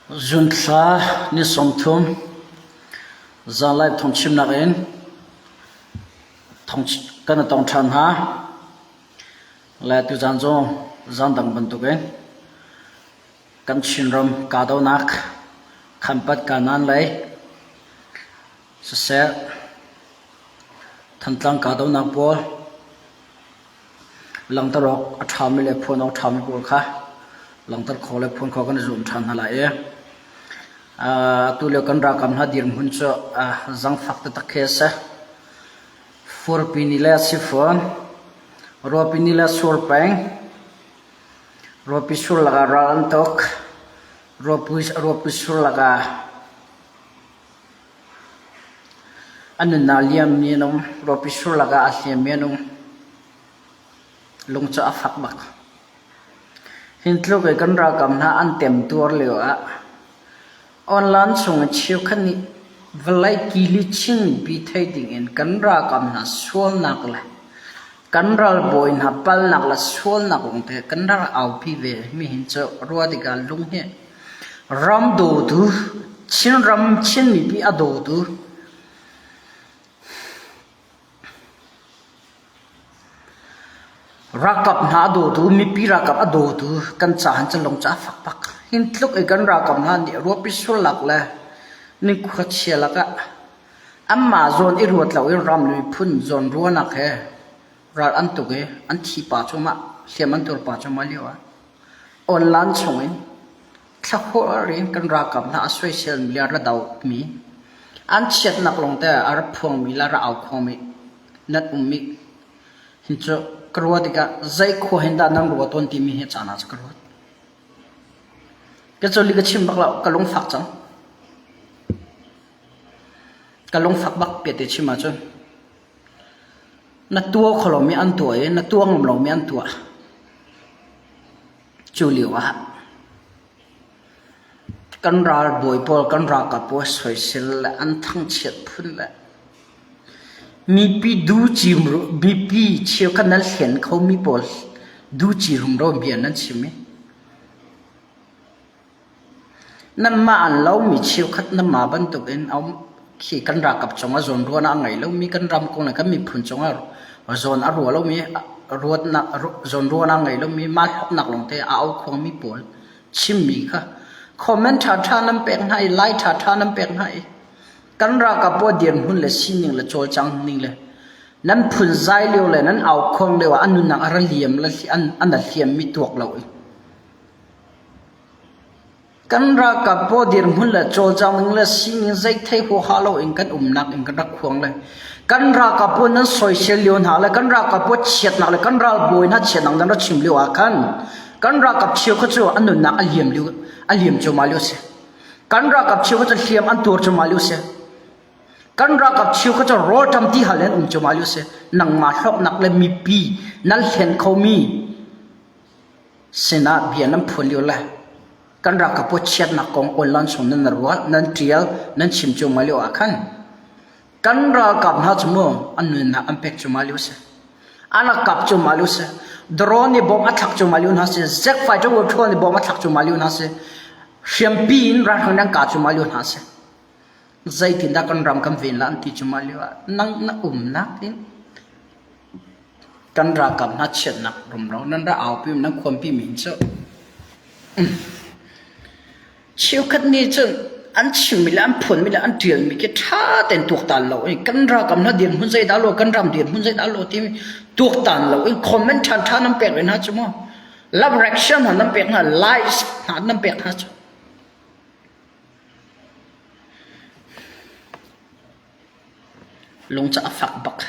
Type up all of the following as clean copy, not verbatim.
Zunthla ni 30 zanlai phungchimnak in kan i tong ṭhan hna. Le tuzaan zong zan dang bantukin kan Chinram kahdohnak Khampat Kanan lei siseh Thantlang kahdohnak pawl Langhter awk a ṭhami le phuan awk ṭhami pawl kha langhter khawh le phuan khawh kan i zuam ṭhan hna lai i atu lio kan ralkap hna dirhmun cu zangfak taktak khi a si. Furpi ni le a si fawn. Ruahpi ni le sur peng. Ruahpi sur lakah ral an tuk. Ruahpi sur lakah A nunnak liammi an um, rawpi sur lakah aa hliammi an um. Lung cu a fak bak. Hin tluk i kan ralkap hna an temtuar lio ah online chung i cheukhat nih vawlei kili Chin mipi thei ding in kan ralkap hna sualnak le kan ralbawi hna palnak le sualnak lawngte kan rak aupi ve mi hin cu ruah tikah lung hi Ram dawtu, Chinram Chin mipi a dawtu, ralkap hna a dawtu, mipi ralkap a dawtu kan ca hin cu lung cu a fak bak. Hin tluk i kan ralkap hna nih ruahpi sulak le nikhua lakah anmah zawn i ruat lo in ram le miphun zawn ruahnak he ral an tuk i an thi pa cuahmah, hliam an tuar pa cuahmah lio ah Online chungin thlahawr in kan ralkap hna a soiselmi le a ra domi, an chiatnak lawngte ah a ra phuangmi le a ra aukhuangmi nan ummi hi cu ka ruah tikah zei khua hin dah nan ruah tawn timi hi caan ah cu ka ruat. Ka coli ka chim bak lo, ka lungfak cang. Ka lungfak bak piate chim ahcun. Na tuah kho lomi an tuah i na tuah ngam lomi an tuah. Cu lio ah kan ralbawi pawl, kan ralkap pawl soisel le an thangchiat phun le mipi ducim mipi cheukhat nan hlen khomi pawl duci rumro bia nan chim i Nanmah an lomi cheukhat nanmah bantukin a um khi kan ralkap cungah zawnruahnak a ngei lomi kan ram kong le kan miphun cungah zawn a ruah lomi ruatnak zawnruahnak a ngei lomi mah hlawknak lawngte a aukhuangmi pawl chimmi kha comment ṭhaṭha nan pek hna i lai ṭhaṭha nan pek hna i kan ralkap pawl dirhmun le sining le cawlcang ning le nan phunzai lio le nan aukhuang lio ah an nunnak a ra liam le an an a hliammi tuak lo i Kan ralkap pawl dirhmun le cawlcang ning le sining zei thei huaha loin kan umnak in kan rak khuang le kan ralkap pawl nan soisel lio hna le kan ralkap pawl chiatnak le kan ralbawi hna chiatnak nan rak chim lio ah khan kan ralkap cheukhat cu an nunnak a liam lio a liam cuahmah lio a si. Kan ralkap cheukhat cu hliam an tuar cuahmah lio a si. Kan ralkap cheukhat cu rawlṭam ti hal in an um cuahmah lio a si. Nangmah hlawknak le mipi nan hlen khomi sinah bia nan phuan lio le kan ralkap pawl chiatnak kong online chung nan ruah nan ṭial nan chim cuahmah lio ah khan kan ralkap hna cu mu an nunnak an pek cuahmah lio si an rak kap cuahmah lio si drone nih bomb a thlak cuahmah lio hna si jet fighter drone nih bomb a thlak cuahmah lio hna si hriampi in ralhrang an kah cuahmah lio hna si zeitindah kan ram kan ven la an ti cuahmah lio ah nang na umnak in Kan ralkap hna chiatnak rumro nan ra aupi nan khuampi mi cu cheukhat nih cun an chimmi le an phuanmi le an ṭialmi khi ṭha tein tuaktan lo in kan ralkap hna dirhmun zeidah lo kan ram dirhmun zeidah lo timi tuaktan lo in comment ṭhan ṭha nan pek ve hna cu mu love reaction hna nan pek hna likes hna nan pek hna cu Lung cu a fak bak.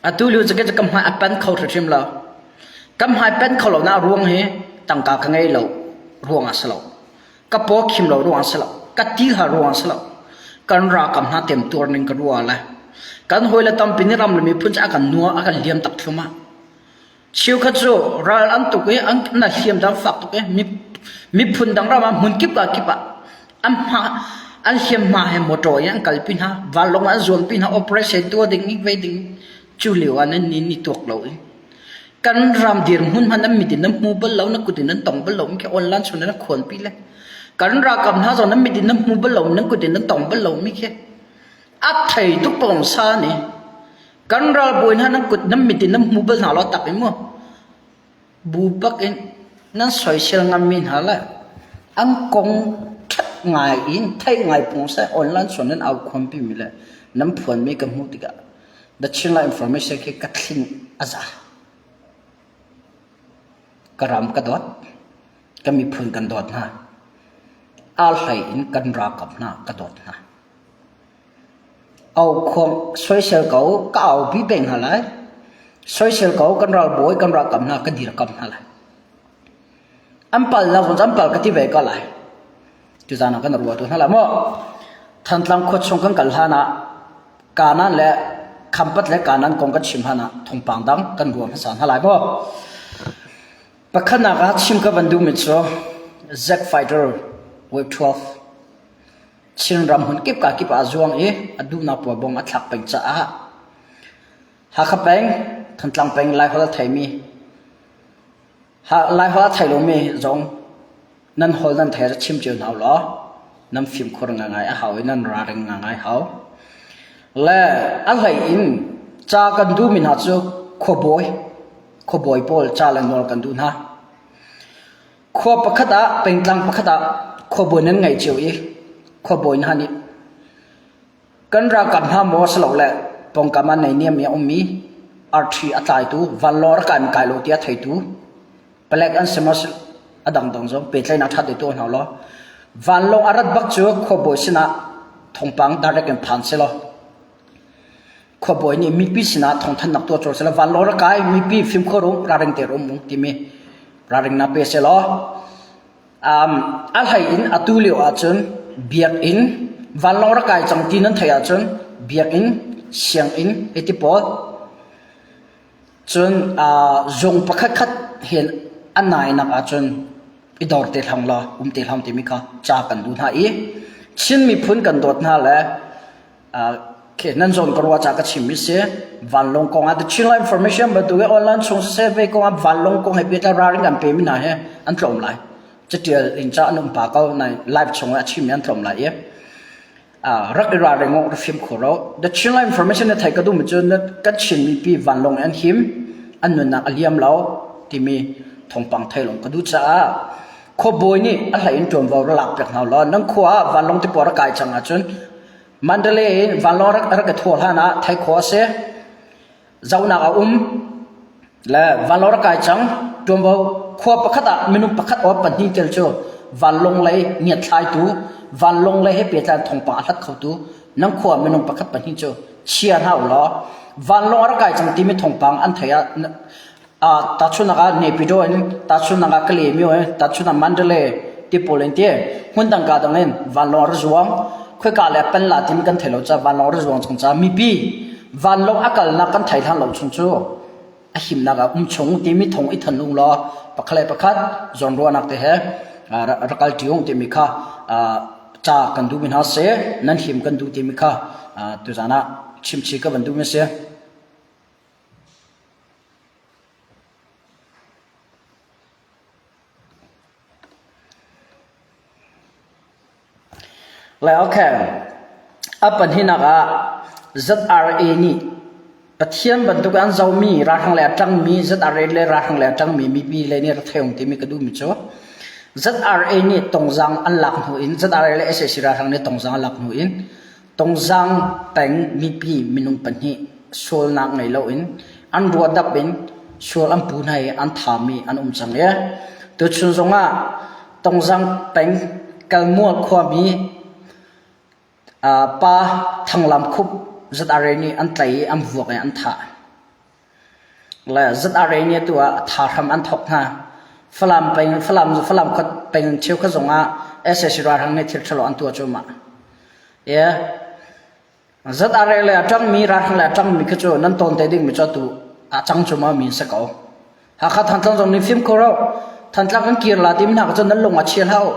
Atu lio cu ka hmai a pan kho hrimhrim lo. Ka hmai pan kho lo nak ruang hi tangka ka ngei lo ruang ah si lo. Ka paw khim lo ruang ah si lo. Ka ti har ruang ah si lo. Kan ralkap hna temtuar ning ka ruah le kan hawile tampi nih ram le miphun cu a kan nua a kan liam tak thluahmah. Cheukhat cu ral an tuk i an na hliam dang fak tuk i miphun dang ram ah hmun kip ah kip ah an hma an hliamhma he motor in an kalpi hna vanlawng an zuanpi hna operation tuah ding i vei ding cu lio ah nan ni ni tuak lo i kan ram dirhmun hmanh nan mit in nan hmu bal lo na kut in nan tong bal lo khi online chung nan khuanpi le. Kan ralkap hna zong nan mit in nan hmu bal lo, nan kut in nan tong bal lo mi khi. A thei tuk pawng sa ni. Kan ralbawi hna nan kut nan mit in nan hmu bal hna lo tak in mu. Bu bak in nan soisel ngammi hna le an kong ṭhat ngai in theih ngai pung seh online suan nan au khuampi mi le nan phuanmi ka hmuh tikah The Chinland Information khi ka thlin a za. Ka ram ka dawt, ka miphun kan dawt hna. Aa hlei in kan ralkap hna ka dawt hna. Aukhuang soisel ko ka aupi peng hna lai. Soisel ko kan ralbawi kan ralkap hna ka dirkamh hna lai. An pal na zong an pal ka ti ve ko lai. Tuzaan ah kan ruah tu hna lai maw? Thantlang khua chung kan kal hlan ah Kanan le Khampat le Kanan kong kan chim hlan ah thawngpang dang kan ruah hmasa hna lai maw? Pakhatnak ah chim ka van duhmi cu Zack Fighter Wave 12 Chinram hmun kip ka kip ah a zuang i a duhnak pawl bong a thlak peng caah Hakha peng, Thantlang peng Laiholh a theimi Laiholh a thei lomi zong nan holh nan thei chim cio hna law nan fimkhur ngaingai a hau i nan ralring ngaingai hau. Le a hlei in ca kan duhmi hna cu khuabawi, khuabawi pawl ca le nawl kan duh hna. Khua pakhat ah pengtlang pakhat ah khuabawi nan ngei cio i khuabawi hna nih kan ralkap hna maw silole pawngkam ah naihniam i a ummi arṭhi a tlaitu vanlawng rak kai maw kai lo tiah theitu palek an si maw a dangdang zong pehtlaihnak ṭha te tuah hna law vanlawng a rat bak cu khuabawi sinah thawngpang direct in phan selaw Khuabawi nih mipi sinah thawngthanhnak tuah cawr selaw vanlawng rak kai mipi fimkhur um ralring te um timi ralring na pe selaw um, a hlei in atu lio ahcun biakinn vanlawng rak kai cang ti nan theih ahcun biakinn sianginn hiti pawl cun uh, zung pakhat khat hin a nainak ahcun i dor te hlang law um te hlang timi kha ca kan duh hna i Chin miphun kan dawt hna le nan zawn ka ruah ca ka chim mi si vanlawng kong ah the Chinland information bantuk online chung siseh ve kong ah vanlawng kong he pehtlai ralring an pe mi hna he an tlawm lai catial in ca an um pa ko nai live chung ah a chim mi an tlawm lai i rak i ralring ro fim kho ro the Chinland information na thei ka duh mi cu kan Chin mipi vanlawng an him an nunnak a liam lo timi thawngpang thei long ka duh caah khuabawi nih a hlei in ṭuanvo ra lak piak hna law nan khua ah vanlawng tipawl ra kai cang ahcun Mandalay in vanlawng rak rak i thawh hlan ah thei khawh a si. Zohnak a um le vanlawng rak kai cang ṭuanvo khua pakhat ah minung pakhat or pahnih tel cu vanlawng lei ngiatthlaitu vanlawng lei he pehtlai thawngpang a hlat khotu nan khua minung pakhat pahnih cu chia hna u law vanlawng a rak kai cang timi thawngpang an theih ah tahchunhnak ah Naypyidaw in tahchunhnak ah Kalaymyo in tahchunhnak Mandalay ti pawl in ti hmun dang ka dang in vanlawng a ra zuang khoika le pan la timi kan thei lo ca vanlawng a ra zuang chung ca mipi vanlawng a kalnak kan thei hlan lo chung cu a himnak ah um chung timi thong i than lung law pakhat le pakhat zawnruahnak te he rak kal ṭi timi kha ca kan duh mi hna si nan him kan duh timi kha tuzan ah chimchi ka van duh mi si. Le okay. A pahnihnak ah ZRA nih Pathian bantuk an zomi ralhrang le a ṭangmi ZRA le ralhrang le a ṭangmi mipi le nih rak theung timi ka duhmi cu ZRA nih tongzang an lak hnu in ZRA le sac ralhrang nih tongzang an lak hnu in Tongzang peng mipi minung pahnih sualnak ngei loin an ruahdap in sual an pu hna i an thami an um cang i tuchun zongah Tongzang peng Kalmual khuami pa Thanglam Khup ZRA nih an tlaih i an vuak i an thah. Le ZRA nih atu ah tha hram an thawk hna. Falam peng Falam Falam khuat peng cheukhat zongah sac ralhrang nih thil ṭhalo an tuah cuahmah. ZRA le a ṭangmi ralhrang le a ṭangmi khi cu nan tawn te dingmi cu atu a cang cu ma mi si ko. Hakha Thantlang zong nih fim kho ro. Thantlang kan kir la timi hna cu nan lung a chia hlah u.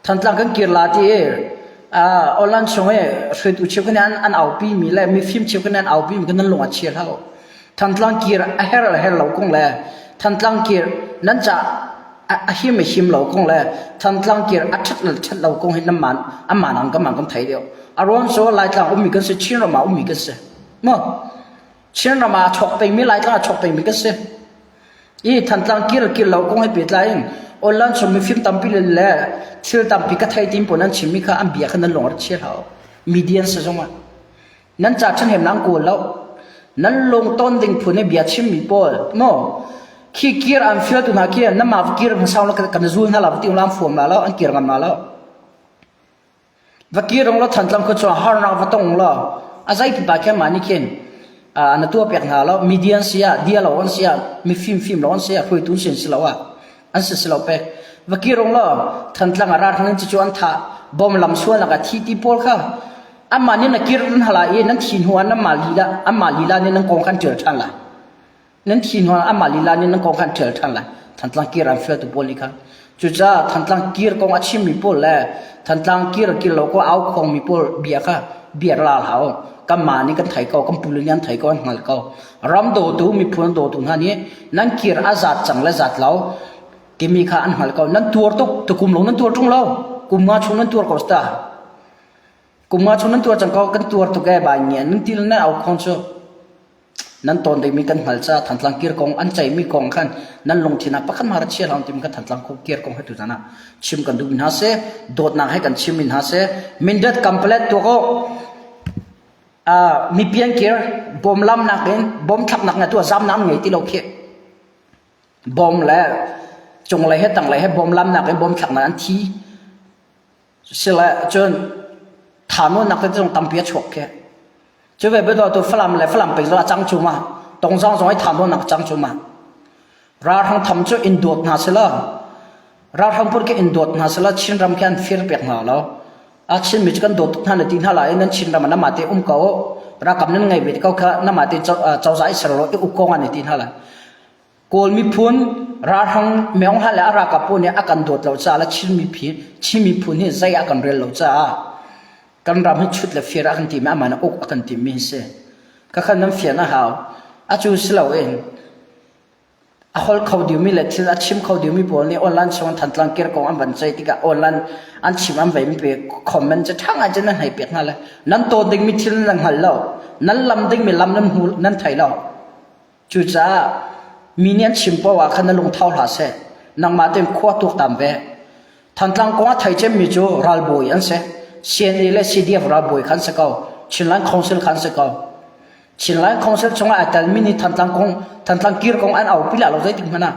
Thantlang kan kir la ti i online chung i hruaitu cheukhat nih an, an aupi mi le mifim cheukhat nih an aupi mi kha nan lung a chia hlah u. Thantlang kir a her le her lo kong le Thantlang kir nan ca. A him a him lo kong le Thantlang kir a ṭhat le ṭhat lo kong hi nan man an man kan man kan thei deuh. A ruang cu Laitlang ummi kan si, Chinram ah ummi kan si. Maw? Chinram ah a chok pengmi Laitlang ah a chok pengmi kan si. I Thantlang kir kir lo kong he pehtlai in online chung mifim tampi le le thil tampi ka thei tin pawl nan chimmi kha an bia kha nan lung a rak chia hlah u. Media si zong ah. Nan ca ṭhahnem nan kawl lo. Nan lung ton ding phun i bia chimmi pawl maw khi kir an fialtu hna khi nan mah kir hmasa la kan zul hna la ti lam fuam la lo an kir ngam la lo. Va kir rong lo Thantlang khua chuah harnak va tong lo a zei pipa khin mah nih khin na tuah piak hna lo media an si ah dia lo an si ah mifim fim lo an si ah hruaitu an si si lo ah an si si lo pek va kir rong lo Thantlang ah ralhrang in cucu an thah bom lam sualnak ah thi ti pawl kha amah nih na kir nan hala i nan thi hnu ah nanmah lila amah lila nih nan kong khan ṭial ṭhan lai nan thi hnu ah amah lila nih nan kong khan ṭial ṭhan lai Thantlang kir an fialtu pawl nih khan cucaah Thantlang kir kong a chimmi pawl le Thantlang kir kir lo ko au khongmi pawl bia kha bia la hlah u kanmah nih kan thei ko kan pule nih an thei ko an hngal ko ram dawtu miphun dawtu hna nih nan kir a zat cang le zat lo timi kha an hngal ko nan tuar tuk tukum lo nan tuar ṭung lo kum nga chung nan tuar ko sta Kum nga chung nan tuar cang ko kan tuar tuk ee bai ngia nan til nan au khong cu nan tawn dingmi kan hngal ca Thantlang kir kong an ceihmi kong khan nan lungthin ah pakhat hmara chia hlang timi kan Thantlang kir kong he tu zan ah chim kan duh mi hna seh dawtnak he kan chim mi hna seh Mindat Kampalet tuak u mipian kir bom lamnak in bom thlaknak na tu zamnak ngei ti lo khi bom le cunglei he tanglei he bom lamnak in bom thlaknak an thi Sile cun thanuamnak tete zong tampi a chuak khi. Cu ve biadawtu tu Falam le Falam peng zong a cang cu ma. Tongzang zong ai thanuamnak a cang cu ma. Ralhrang tham cu in dawt hna sila ralhrang pawl khi in dawt hna sila Chinram khi an fir pek hna lo. A Chinmi cu kan dawt tuk hna na ti hna lai nan Chinram ah namah te um ko ralkap nan ngei ve ko kha namah te cozah i ser lo i uk ko ngan ti hna lai. Kawl miphun ralhrang Maung Hla le a ralkap pawl nih a kan dawt lo caah le Chin miphun Chin miphun hi zei a kan rel lo caah kan ram hi chut le fir a kan timi amah nih uk a kan timmi hi si. Khakha nan fian a hau. A cu si loin a holh kho dingmi le thil a chim kho dingmi pawl nih online chung Thantlang kir kong an van ceih tikah online an chim an vei mi pe comment cu ṭha ngai cun nan hei pek hna le nan tawn dingmi thil nan hngal lo nan lam dingmi lam nan hmu nan thei lo. Cucaah mi nih an chim paoh ah khan na lungtho hlah seh. Nangmah tein khua tuaktan ve. Thantlang kong a thei cemmi cu ralbawi an si. CNA le CDF ralbawi kha an si ko. Chinland Council kha an si ko. Chinland Council chungah ai telmi nih Thantlang kong, Thantlang kir kong an aupi lah lo zeitik hmanh ah.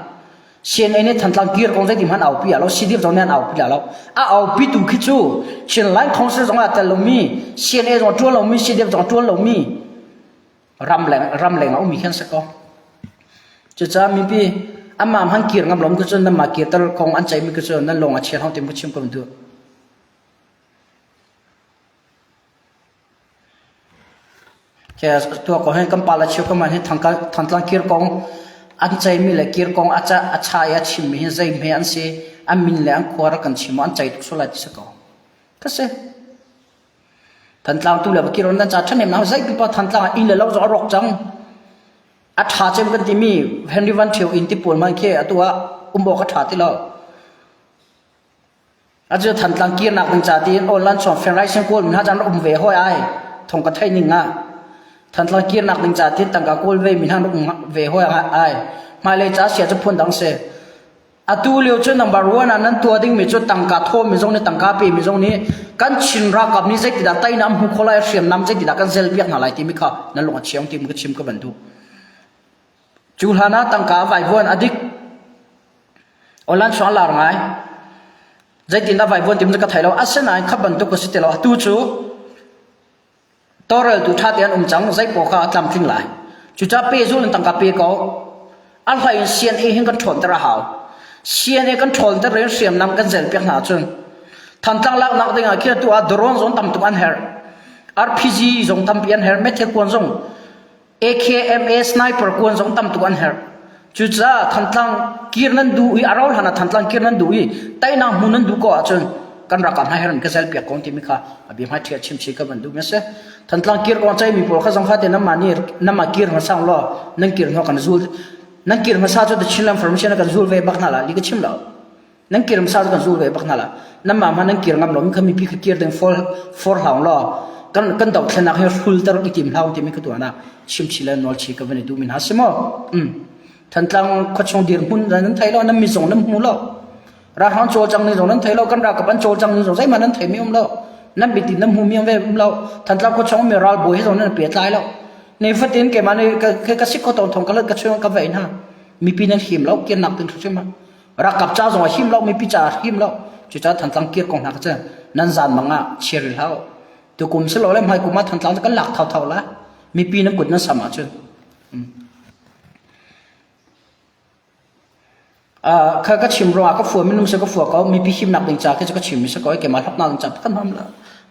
CNA nih Thantlang kir kong zeitik hmanh aupi ah lo, CDF zong nih an aupi lah lo. A aupi tu khi cu Chinland Council zong ah tel lomi, CNA zong a ṭuan lomi, CDF zong a ṭuan lomi, ramleng ramleng a ummi khi an si ko. Cucaah mipi amah hman kir ngam lo ku cun nanmah kirter kong an ceihmi ku cu nan lung a chia hau ti mu chim ko duh. Ke tua ko hen kan pa la chiu ko man hi thangtlang kir kong an ceihmi le kir kong a cha a cha i a chimmi hi zei hme an si an min le an khua rak kan chim an ceih tuk sual lai ti si ko. Ka si. Thantlang tu le va kir nan ca ṭhahnem na zei pipa Thantlang ah inn le lo zong a rawk cang. A ṭha cem kan timi Henry Van Ṭhio inn ti pawl man khi atu ah um awk a ṭha ti lo. Atu Thantlang kirnak ding ca tiin online chung fenraisen kawl mi hna caan um ve hoi ai thong ka thei ning ah Thantlang kirnak ding ca tiin tangka kawl ve mi hna um ve hoi ai hmailei ca sia cu phun dang si. Atu lio cu number one ah nan tuah dingmi cu tangka thawmi zong nih tangka pemi zong nih kan Chin ralkap nih zeitidah teinak an hmu kho lai hriamnam zeitidah kan zel piak hna lai timi kha nan lung a chiang timi ka chim ka van duh. Cu hlan ah tangka a vaivuan a dik. Online chuang lar ngai. Zeitindah vaivuan timi cu ka thei lo. Asinain kha bantuk ka si ti lo. Atu cu Tawlreltu ṭha tein an um cang, zeipaoh kha a tlamtling lai. Cucaah pehzul in tangka pe ko. A hlei in CNA hin kan ṭhawnter a hau. CNA kan ṭhawnter in hriamnam kan zelpiak hna ahcun Thantlang laknak ding ah khin atu ah drone zong tam tuk an herh. RPG zong tampi an herh, methel kuan zong AKMA sniper kuan zong tam tuk an herh. Cucaah Thantlang kir nan duh i a rauh hlan ah Thantlang kir nan duh i teinak hmu nan duh ko ahcun kan ralkap hna herh ka zel piak ko timi kha a bia hmai ṭhial chimchi ka van duh mi a si. Thantlang kir kong ceihmi pawl kha zong kha te namah nih namah kir hmasa law nan kir hnu kan zul nan kir hmasa cu the Chinland Formation kan zul ve bak hna la li ka chim lo. Nan kir hmasa cu kan zul ve bak hna la. Nanmah hmanh nan kir ngam lo mi kha mipi kha kir ding for for hlah law kan kan dothlennak hi hrulter i tim hlah timi ka tuah nak chimchi le nawlchi ka van i duh mi hna si maw? Um. Thantlang khuachung dirhmun nan thei lo nan mi zong nan hmu lo. Ralhrang cawlcang ning zong nan thei lo kan ralkap an cawlcang ning zong zeihmanh nan thei mi um lo. Nan mitin nan hmu mi um ve um lo. Thantlang khuachung mi ralbawi he zong nan pehtlai lo. Ni fatin keimah nih ka ka sik kho tawn thong ka lat ka chung ka vein ha. Mipi nan him lo kirnak ding hrim Ralkap ca zong a him lo mipi ca a him lo. Cucaah Thantlang kir kong hna kha cu nan zan mang ah chia rih hlah u. Tukum si lo le hmaikum ah Thantlang cu kan lak thotho la. Mipi nan kut nan sam ahcun. Kha ka chim ruangah ka fua minung si ka fua ko mipi himnak ding ca khi cu ka chim mi si ko i keimah hlawknak ding ca pakhat hmanh lo.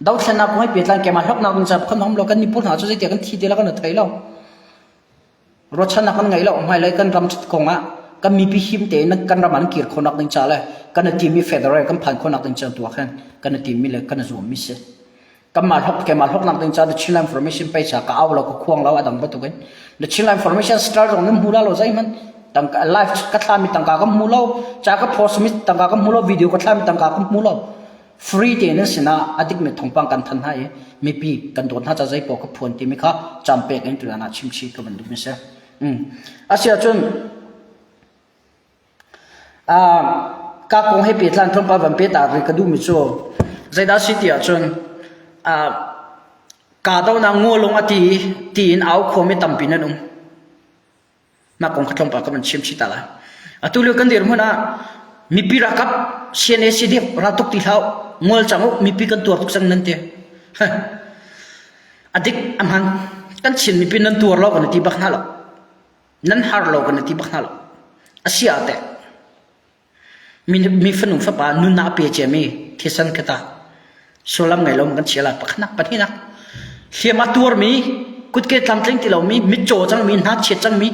Dothlennak kong he pehtlai keimah hlawknak ding ca pakhat hmanh lo kan miphun hna cu zeitiah kan thi ti la kan thei lo. Ruahchannak kan ngei lo hmailei kan ram kong ah kan mipi him tein kan ram an kir khawhnak ding ca le kan i timmi federal kan phan khawhnak ding ca tu ah khan kan i timmi le kan i zuammi si. Kanmah hlok keimah hloknak ding ca The Chinland Formation pei ca ka au lo ka khuang lo a dang bantuk in The Chinland Formation star zong nan hmu la lo zeihmanh tangka live ka thlami tangka ka hmu lo ca ka post mi tangka ka hmu lo video ka thlami tangka ka hmu lo free te nan sinah a dikmi thawngpang kan than hna i mipi kan dawt hna ca zei paoh ka phuan timi kha cam pek in tutan ah chimchih ka van duh mi si. Mm. Asiahcun Ka kong he pehtlai tlawmpal van peh ta rih ka duhmi cu zeidah a si ti ahcun kahdohnak ngawlung a ti i tiin au khomi tampi nan um. Mah kong kha tlawmpal ka van chim chih ta lai. Atu lio kan dirhmun ah mipi ralkap CNA CDF raltuk ti hlah u, ngol cang u, mipi kan tuar tuk cang nan ti. A dik a hman. Kan Chin mipi nan tuar lo kan i ti bak hna lo. Nan har lo kan i ti bak hna lo. A si ah teh mi, mi fanu fapa nunnak a pe ciami thisen kha ta sullam ngei lo kan chia lai pakhatnak pahnihnak hliam a tuarmi kutke tlamtling ti lomi mitcaw cangmi hnakchiat cangmi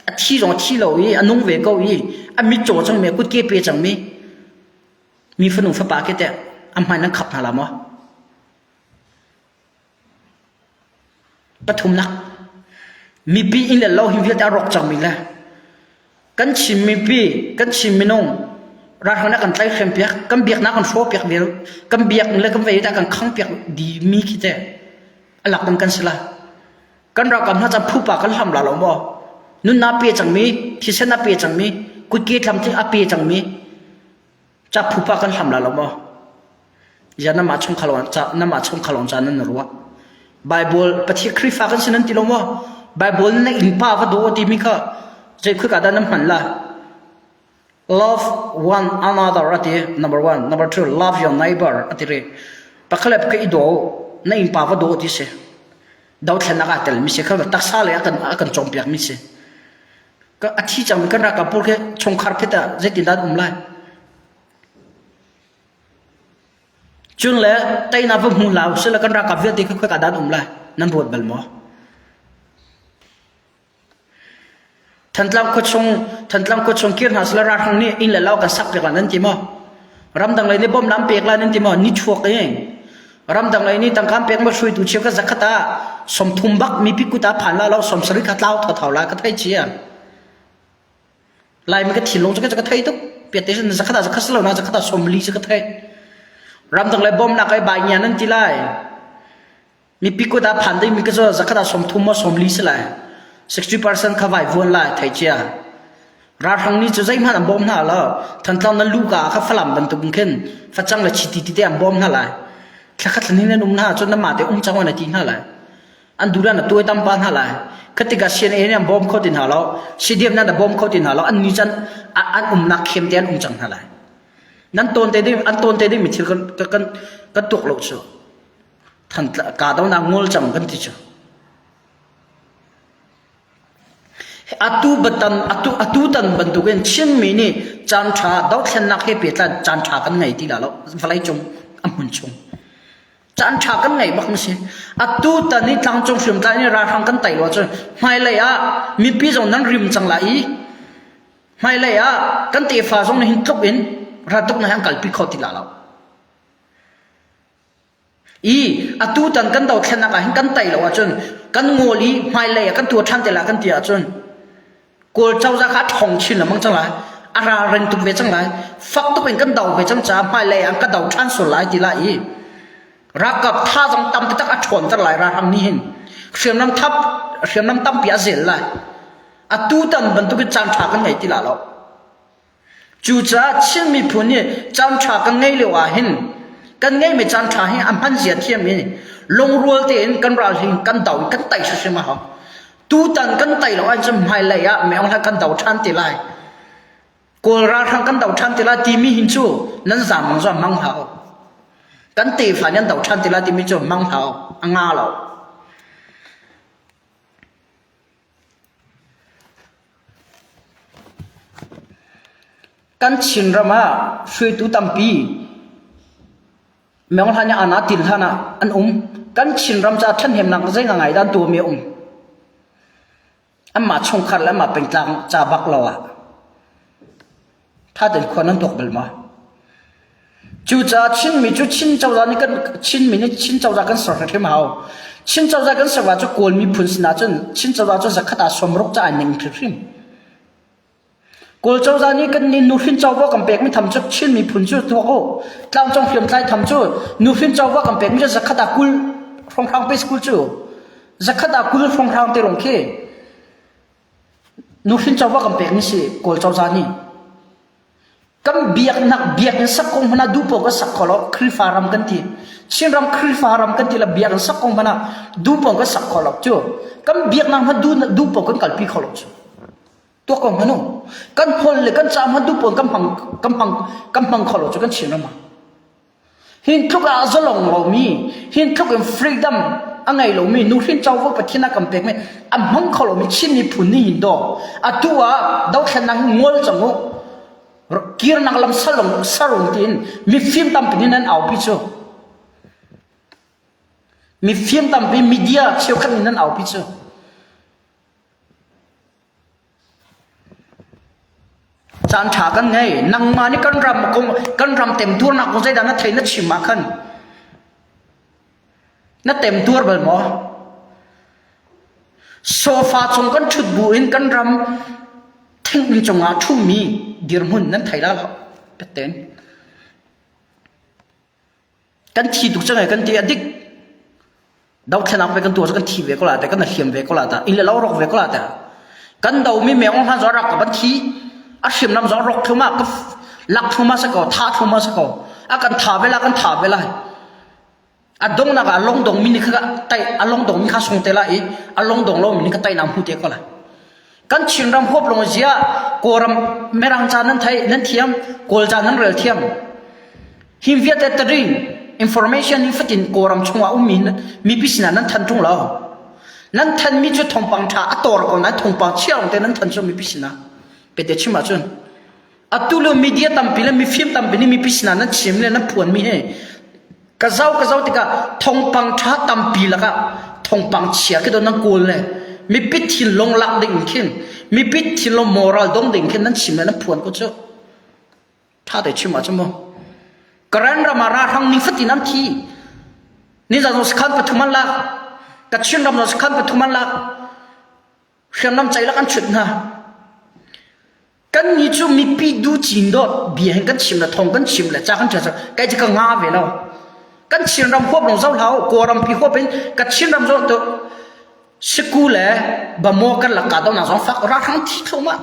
a thi zong a thi lo i a nung ve ko i a mitcaw cangmi kutke pe cangmi mi fanu fapa khi teh a hmai nan khap hna la maw Pathumnak, mipi inn le lo hi vialte a rawk cangmi le kan Chin mipi, kan Chin minung ralhrang nih a kan tlaihhrem piak, kan biaknak kan hrawh piak vial, kan biak le kan vei dah kan khang piak dimi khi teh a lak ding kan si lai. Kan ralkap hna ca phupa kan hlam la lo maw? Nunnak pe cangmi, thisen a pe cangmi, kutke tlamtling a pe cangmi, Ca phupa kan hlam la lo maw? Ya namah chungkhar ca namah chungkhar lawng ca nan ruah. Bible Pathian Khrihfa kan si nan ti lo maw? Bible na innpa va daw timi kha zei khika dah nan hman la? Love one another ati number one. Number two, love your neighbor ati ri. Pakhat le pakhat i daw na innpa va daw ti si. Dothlennak ah tel mi si kha taksa le a kan a kan cawnpiak mi si. Ka a thi cangmi kan ralkap pawl khi chungkhar khi tah zeitindah an um lai? Cun le teinak va hmu hlah usih law kan ralkap vialte khi khoika dah an um lai? Nan ruat bal maw? Thantlang khuachung Thantlang khuachung kir hna sila ralhrang nih inn le lo kan sak piak lai nan ti maw? Ramdang lei nih bawmhnak an pek lai nan ti maw? Nichuak in ramdang lei nih tangka an pek ma hruaitu cheu ka zakhat ah 30 bak mipi kut ah phan la lo 70 kha tlau thotho la ka thei chia. Laimi ka thinlung cu ka thei tuk. Piate sin zakhat ah zakhat silo na zakhat ah 40 cu ka thei. Ramdang lei bawmhnak ai bai ngia nan ti lai. Mipi kut ah phan dingmi ka cu zakhat ah 30 maw 40 si lai. 60% kha vai vuan lai thei cia. Ralhrang nih cu zeihmanh an bawm hna lo. Thantlang nan luka ah kha Falam bantuk in khin facang le chiti tete an bawm hna lai. Thlakhat thlan hin nan um hna cun nanmah te um cang na ti hna lai. An duh na tuai tam pa hna lai. Khatika CNA nih an bawm kho ti hna lo. CDM nan a bawm kho ti hna lo. An ni can an umnak khem te an um cang hna lai. Nan tawn te ding an tawn te ding mi thil kan kan kan tuak lo cu. Thantla ka do na ngol cang kan ti cu. Atu batan atu atutan bantukin Chinmi nih caanṭha dothlennak he pehtlai caanṭha kan ngei ti la lo vawleicung a hmun chung. Caanṭha kan ngei bak na si. Atutan i tlangcung hriamtlai nih ralhrang kan tei lo ahcun hmailei ah mipi zong nan rim cang lai i hmailei ah kan tefa zong nih hin tluk in raltuknak he an kalpi kho ti la lo. I atutan kan dothlennak ah hin kan tei lo ahcun kan ngawl i hmailei ah kan tuah ṭhan te lai kan ti ahcun Kawl cozah kha a ṭhawng chin lengmang cang lai. A ralring tuk ve cang lai. Fak tuk in kan do ve cang caah hmailei ah ka do ṭhan sual lai ti lai i ralkap thazaang tam taktak a ṭhawnter lai ralhrang nih hin. Hriamnam thap hriamnam tampi a zel lai. Atu tan bantukin caan ṭha kan ngei ti la lo. Cucaah Chin miphun nih caanṭha kan ngeih lio ahhin kan ngeihmi caanṭha hi a hman zia thiam i lungrual tein kan ral hi kan do i kan tei hrimhrim a hau. Tutan kan tei lo ahcun hmailei ah Meng Hlaing kan do ṭhan te lai. Kawl ralhrang kan do ṭhan te lai timi hin cu nan zaam zong hmang hlah u. Kan tefa nih an do ṭhan te lai timi cu hmang hlah u. A nga lo. Kan Chinram ah hruaitu tampi Meng hlan i ana til hlan ah an um. Kan Chinram caah ṭhahnemnak zei ngai dah an tuahmi a um. Anmah chungkhar le anmah pengtlang ca bak lo ah Ṭha tein khua nan tuak bal maw? Cucaah Chinmi cu Chin cozah nih kan Chinmi nih Chin cozah kan ser hrimhrim hau. Chin cozah kan ser ahcun Kawl miphun sin ahcun Chin cozah cu zakhat ah sawmruk ca ai ning hrimhrim. Kawl cozah nih kan nih nuhrin covo kan pekmi tham cu Chin miphun cu tuak u. Tlangcung hriamtlai tham cu nuhrin covo kan pekmi cu zakhat ah 20 hrawnghrang pe school cu zakhat ah 20 hrawnghrang te rong khi Nuhrin covo kan pekmi si Kawl cozah nih. Kan biaknak biakinn sak kong hmanh ah duh paoh kan sak kho lo. Khrihfa ram kan ti. Chinram Khrihfa ram kan ti le biakinn sak kong hmanh ah duh paoh kan sak kho lo cu. Kan biaknak hmanh duh, duh paoh kan kalpi kho lo cu. Tuak ko hmanh u. Kan holh le kan ca hmanh duh paoh kan hmang, kan hmang, kan hmang kho lo cu kan Chinram ah. Hin tluk ah a zalong lomi, hin tluk in freedom a ngei lomi, nuhrin covo Pathian a kan pekmi a hmang kho lomi Chin miphun nih hin daw atu ah dothlennak hi ngol cang u. Kirnak lam salong sarung tiin mifim tampi nih nan aupi cu. Mifim tampi media cheukhat nih nan aupi cu. Caan ṭha kan ngei. Nangmah nih kan ram kong, kan ram temtuarnak kong zeidah na thei na chim ah khan na temtuar bal maw? Sofa cung kan ṭhut bu in kan ram thinginn cungah ṭhumi dirhmun nan thei la lo. Petten. Kan thi tuk cang ai kan ti a dik. Dothlenak ve kan tuah cu kan thi ve ko la te kan hliam ve ko la ta inn le lo rawk ve ko la ta kan do mi meng hlan zo rak ka ban thi a hriamnam zo rawk thluma ka lak thluma sa ko tha thluma sa ko a kan tha ve la kan tha ve lai a dongnak ah long dong mi ni kha tai a long dong mi kha sung te la i a long dong lo mi ni kha tai nam hu te ko la kan Chinram huap long zia Kawlram Mirang ca nan thei nan thiam Kawl ca nan rel thiam Hi vialte tarin information hi fatin Kawlram chungah ummi mipi sinah nan than ṭung lo. Nan thanmi cu thawngpang ṭha a tor ko nain thawngpang chia lawng te nan than cu mipi sinah. Pete chim ahcun atu lio media tampi le mifim tampi nih mipi sinah nan chim le nan phuanmi hi ka zau ka zau tikah thawngpang ṭha tampi lakah thawngpang chia khi do nan kawl le mipi thinlung lak ding khin mipi thinlung moral dong ding khin nan chim le nan phuan ko cu. Ṭha te chim ahcun mu. Karen ram ah ralhrang ni fatin an thi. Nizan zong sakhan pathum an lak. Kachin ram zong sakhan pathum an lak. Hriamnam ceilak an chut hna. Kan ni cu mipi du cin dawt bia hin kan chim le thong kan chim le ca kan ṭial kai cu ka nga ve lo. Kan Chin ram huap lawng zoh hlah u. Kawlram pi huap in Kachin ram zoh tu Siku le Bamo kan lak ka do nak zong fak ralhrang thi thluahmah.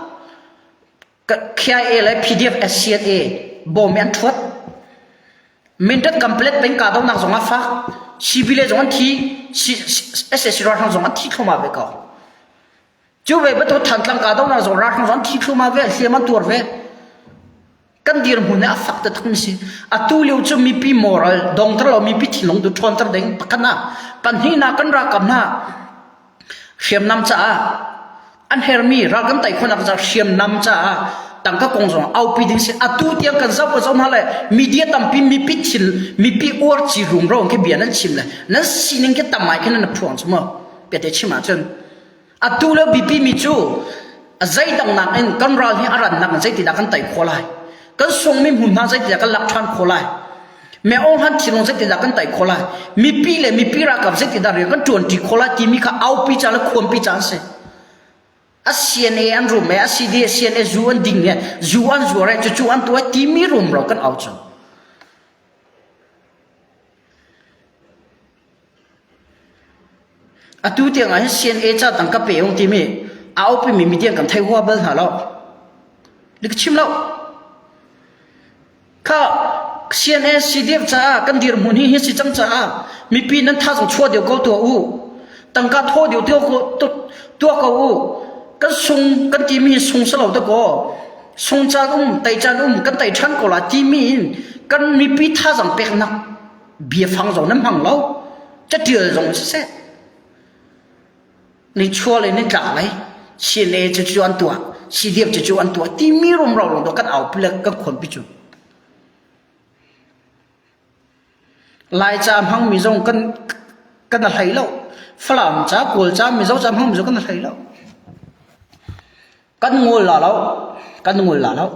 KIA le PDF SCNA bawm i an ṭhuat. Mindat Kanpalet peng kahdohnak zong ah fak. CB le zong an thi, SAC ralhrang zong an thi thluahmah ve ko. Cu ve bantuk Thantlang kahdohnak zong ralhrang zong an thi thluahmah ve, hliam an tuar ve. Kan dirhmun hi a fak taktak mi si. Atu lio cu mipi moral dongter lo mipi thinlung tu ṭhawnter ding pakhat ah pahnihnak kan ralkap hna Hriamnam caah an hermi ral kan tei khawhnak caah hriamnam caah tangka kong zong aupi ding si atu tiang kan zoh kan zoh hna le media tampi mipi thil mipi uar ci rumro khi bia nan chim le nan sining khi tam ngai khi nan phuang cu mu pete chim ahcun atu le bipi mi cu zeidang nak in kan ral hi a rannak in zeitindah kan tei khawh lai kan sungmi hmun hna zeitindah kan lak ṭhan khawh lai me ohan thinlung zeitindah kan tei khawh lai mipi le mipi ralkap zeitindah rian kan ṭuanṭi khawh lai timi kha aupi ca le khuampi ca an si. A CNA an rum e, a CD CNA zu an ding e, zu an zuar e, cucu an tuah timi rumro kan au cu. Atu tiang ah hin CNA ca tang ka pe ung timi a aupi mi mi tiang kan thei hua bal hna lo. Lik chim lo. Kha CNA CDF caah kan dirhmun hi hi si cang caah mipi nan thazaang chuah deuh ko tuah u. Tangka thaw deuh tuah ko u. Kan sung kan timi hi sung si lo dakaw. Sung caan um, tei caan um, kan tei ṭhan ko la timi in kan mipi thazaang peknak biafang zong nan hmang lo. Catial zong siseh. Nichuah le nitlak lei CNA cucu an tuah, CDF cucu an tuah timi rumro lawng dawh kan aupi le kan khuanpi cu. Laica hmangmi zong kan kan a hlei lo. Falam ca, Kawl ca, Mizo ca hmangmi zong kan a hlei lo. Kan ngol la lo. Kan ngol la lo.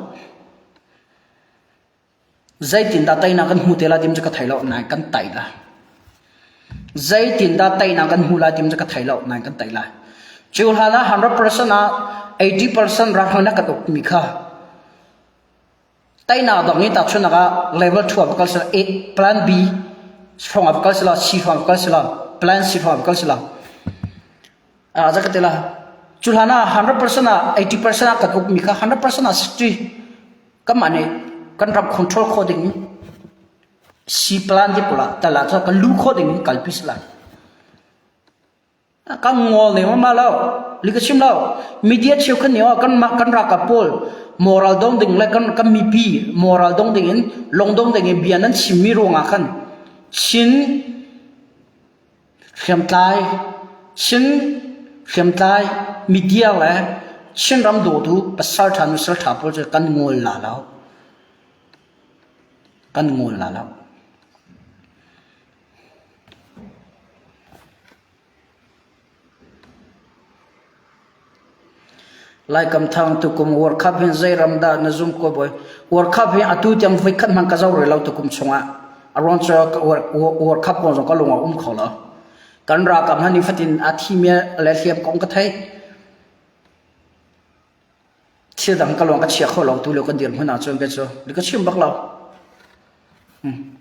Zeitindah teinak kan hmu te lai timi cu ka thei lo nain kan tei lai. Zeitindah teinak kan hmu lai timi cu ka thei lo nain kan tei lai. Cu hlan ah 100% ah 80% ralhrang nih a kan ukmi kha teinak dong i tahchunhnak ah level 2 ah kal sila A plan B hrawng ah kal sila C hrawng ah kal sila plan C hrawng ah kal sila ah za ka ti la cu hlan ah 100% ah 80% ah kan ukmi kha 100% ah 60 kanmah nih kan ram control khawh ding si plan ti pawl ah tal ah cun kan lu khawh ding in kalpi si lai. Kan ngol ne ma lo li ka chim lo media cheukhat nih kan mah kan ralkap pawl moral dong ding le kan kan mipi moral dong ding in long dong ding in bia nan chimmi ruangah khan Chin Hriamtlai, Chin hriamtlai media le Chinram dawtu pasalṭha nusalṭha pawl cu kan ngol la lo. Kan ngol la lo. Laikam thang tukum World Cup hin zei ram dah na zum ko boy? World Cup hi atu tiang voikhat hmanh ka zoh rih lo tukum chungah. A ruang cu World Cup kong zong ka lung a um kho lo. Kan ralkap hna nifatin a thimi le hliam kong ka theih. Thil dang ka lung ka chia kho lo tu lio kan dirhmun ahcun kei cu ka chim bak lo. Hmm.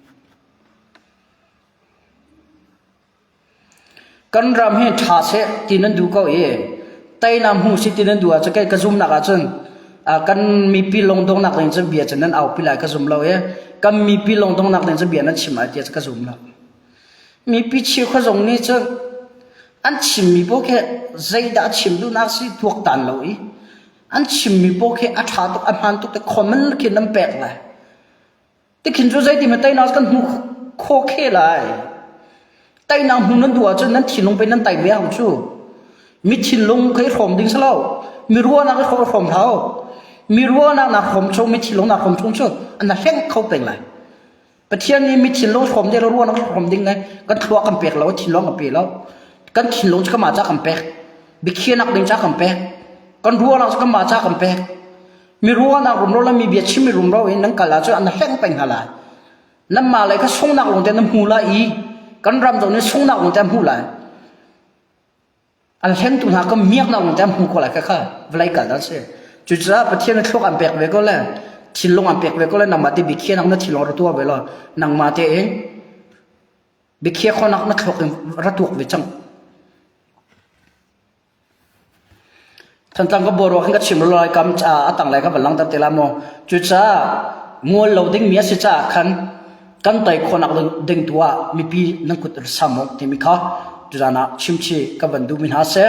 Kan ram hi ṭha seh ti nan duh ko i teinak hmu sih ti nan duh ahcun kei ka zumnak ahcun kan mipi lungdonghnak ding cun bia cu nan aupi lai ka zum lo i kan mipi lungdonghnak ding cun bia nan chim lai tiah ka zum lo. Mipi cheukhat zong nih cun an chimmi paoh khi zeidah a chim duhnak si tuaktan lo i an chimmi paoh khi a ṭha tuk a hmaan tuk ti comment khi nan pek lai. Tikhin cu zeiti hme teinak kan hmu kho khe lai. Teinak hmu nan duh ahcun nan thinlung pei nan tai ve ang cu. Mi thinlung kha i hrawm ding si lo. Mi ruahnak i hrawm hlah u. Mi ruahnak nak hrawm chung, mi thinlung nak hrawm chung cu an hleng kho peng lai. Pathian nih mi thinlung hrawm ding le ruahnak hrawm ding le kan thluak kan pek lo, thinlung kan pe lo. Kan thinlung cu kanmah ca kan pek. Biakhiahnak ding ca kan pek. Kan ruahnak cu kanmah ca kan pek. Mi ruahnak rumro le mi bia chimmi rumro in nan kal ahcun an hleng peng hna lai. Nanmah le kha sungnak lawng te nan hmu lai i kan ram zong nih sungnak lawng te an hmuh lai. An hlengtu hna kan miaknak lawng te an hmu ko lai kha kha vawlei kal dan si. Cucaah Pathian nih thluak an pek ve ko le thinlung an pek ve ko le nangmah te biakhiahnak na thinlung ra tuah ve law nangmah tein biakhiah khawhnak na thluak in ra tuak ve cang. Thantlang ka boruak hin ka chim lai kam a tanglei ka van langhter te lai maw. Cucaah mual lo dingmi a si caah khan kan tei khawhnak ding tu ah mipi nan kut sam awk timi kha tuzaan ah chimchih ka van duhmi hna si.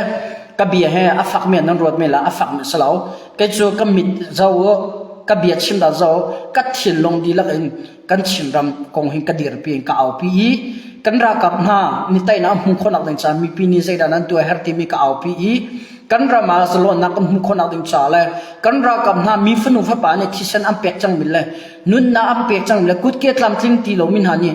Ka bia he a fakmi nan ruat men la a fakmi si lo. Kei cu ka mit zo u, ka bia chim dah zo, ka thinlung dihlak in kan Chinram kong hin ka dirpi in ka aupi i kan ralkap hna ni teinak hmuh khawhnak ding caah mipi nih zeidah nan tuah her timi ka aupi i kan ram ah zalawnnak kan hmuh khawhnak ding caah le kan ralkap hna mi fanu fapa nih thisen an pek cangmi le nunnak an pek cangmi le kutke tlamtling ti lomi hna nih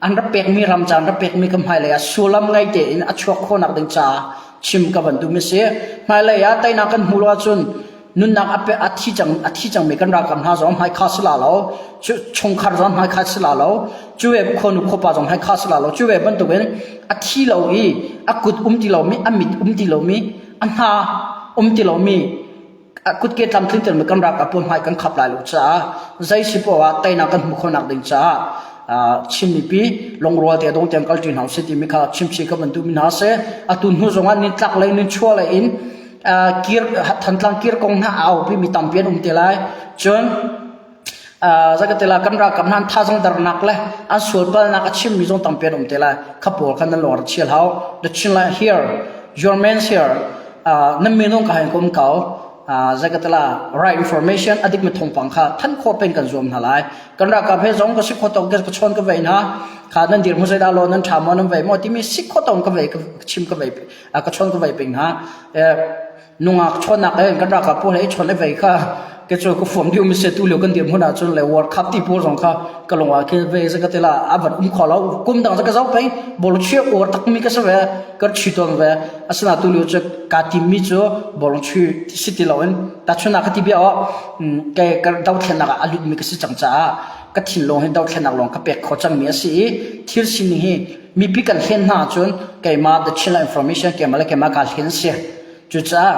an rak pekmi ram ca an rak pekmi kan hmailei ah sullam ngei tein a chuak khawhnak ding caah chim ka van duhmi si hmailei ah teinak kan hmuh lo ahcun nunnak a pe a thi cang a thi cangmi kan ralkap hna zong hmaikha si la lo chungkhar zong hmaikha si la lo cu ve khuanu khuapa zong hmaikha si la lo cu ve bantukin a thi lo i a kut um ti lomi a mit um ti lomi a hna Um ti lomi kutke tlamtling tel mi kan ralkap pawl hmai kan khap lai lo caah zei si poah ah teinak kan hmuh khawhnak ding caah Chin mipi lungrual te dong tiang kalṭi hna usih timi kha chimchih ka van duhmi hna si. Atu hnu zongah nitlak lei nichuah lei in kir Thantlang kir kong hna a aupi mi tampi an um te lai. Cun zakatela kan ralkap hna an thazang darnak le an sualpalnak a chimmi zong tampi an um te lai. Kha pawl khan nan lung chial hau. The Chin here, your man's here. Nan minung ka hain kom ko. Zakatela right information adik mi thawngpang kha than khawh peng kan zuam hna lai. Kan ralkap he zong ka si kho tawk ka chawn ka vei hna. Kha nan dir mu zei dah lo nan tha maw nan vei maw timi si kho tawk ka vei ka chim ka vei ka chawn ka vei peng hna. Nungak chawnnak he kan ralkap pawl he chawn le vei kha ke cu ka fuam dih mi se tu lio kan dir hmun ah cun le World Cup ti pawl zong kha ka lung ah khi ve za ka tila a van um kho lo kum dang za ka zoh pei bol chuah uar tak mi ka si ve ka chu ton ve asina tu lio cu ka tim mi cu bol chu si ti lo in ta chuna ka ti bia o ke ka dothlennak ah a lut mi ka si cang caah ka thinlung hi dothlennak lawng ka pek kho cang mi a si i thil sining hi mipi kan hlen hna cun keimah the Chinland information keimah le keimah ka hlen si Cucaah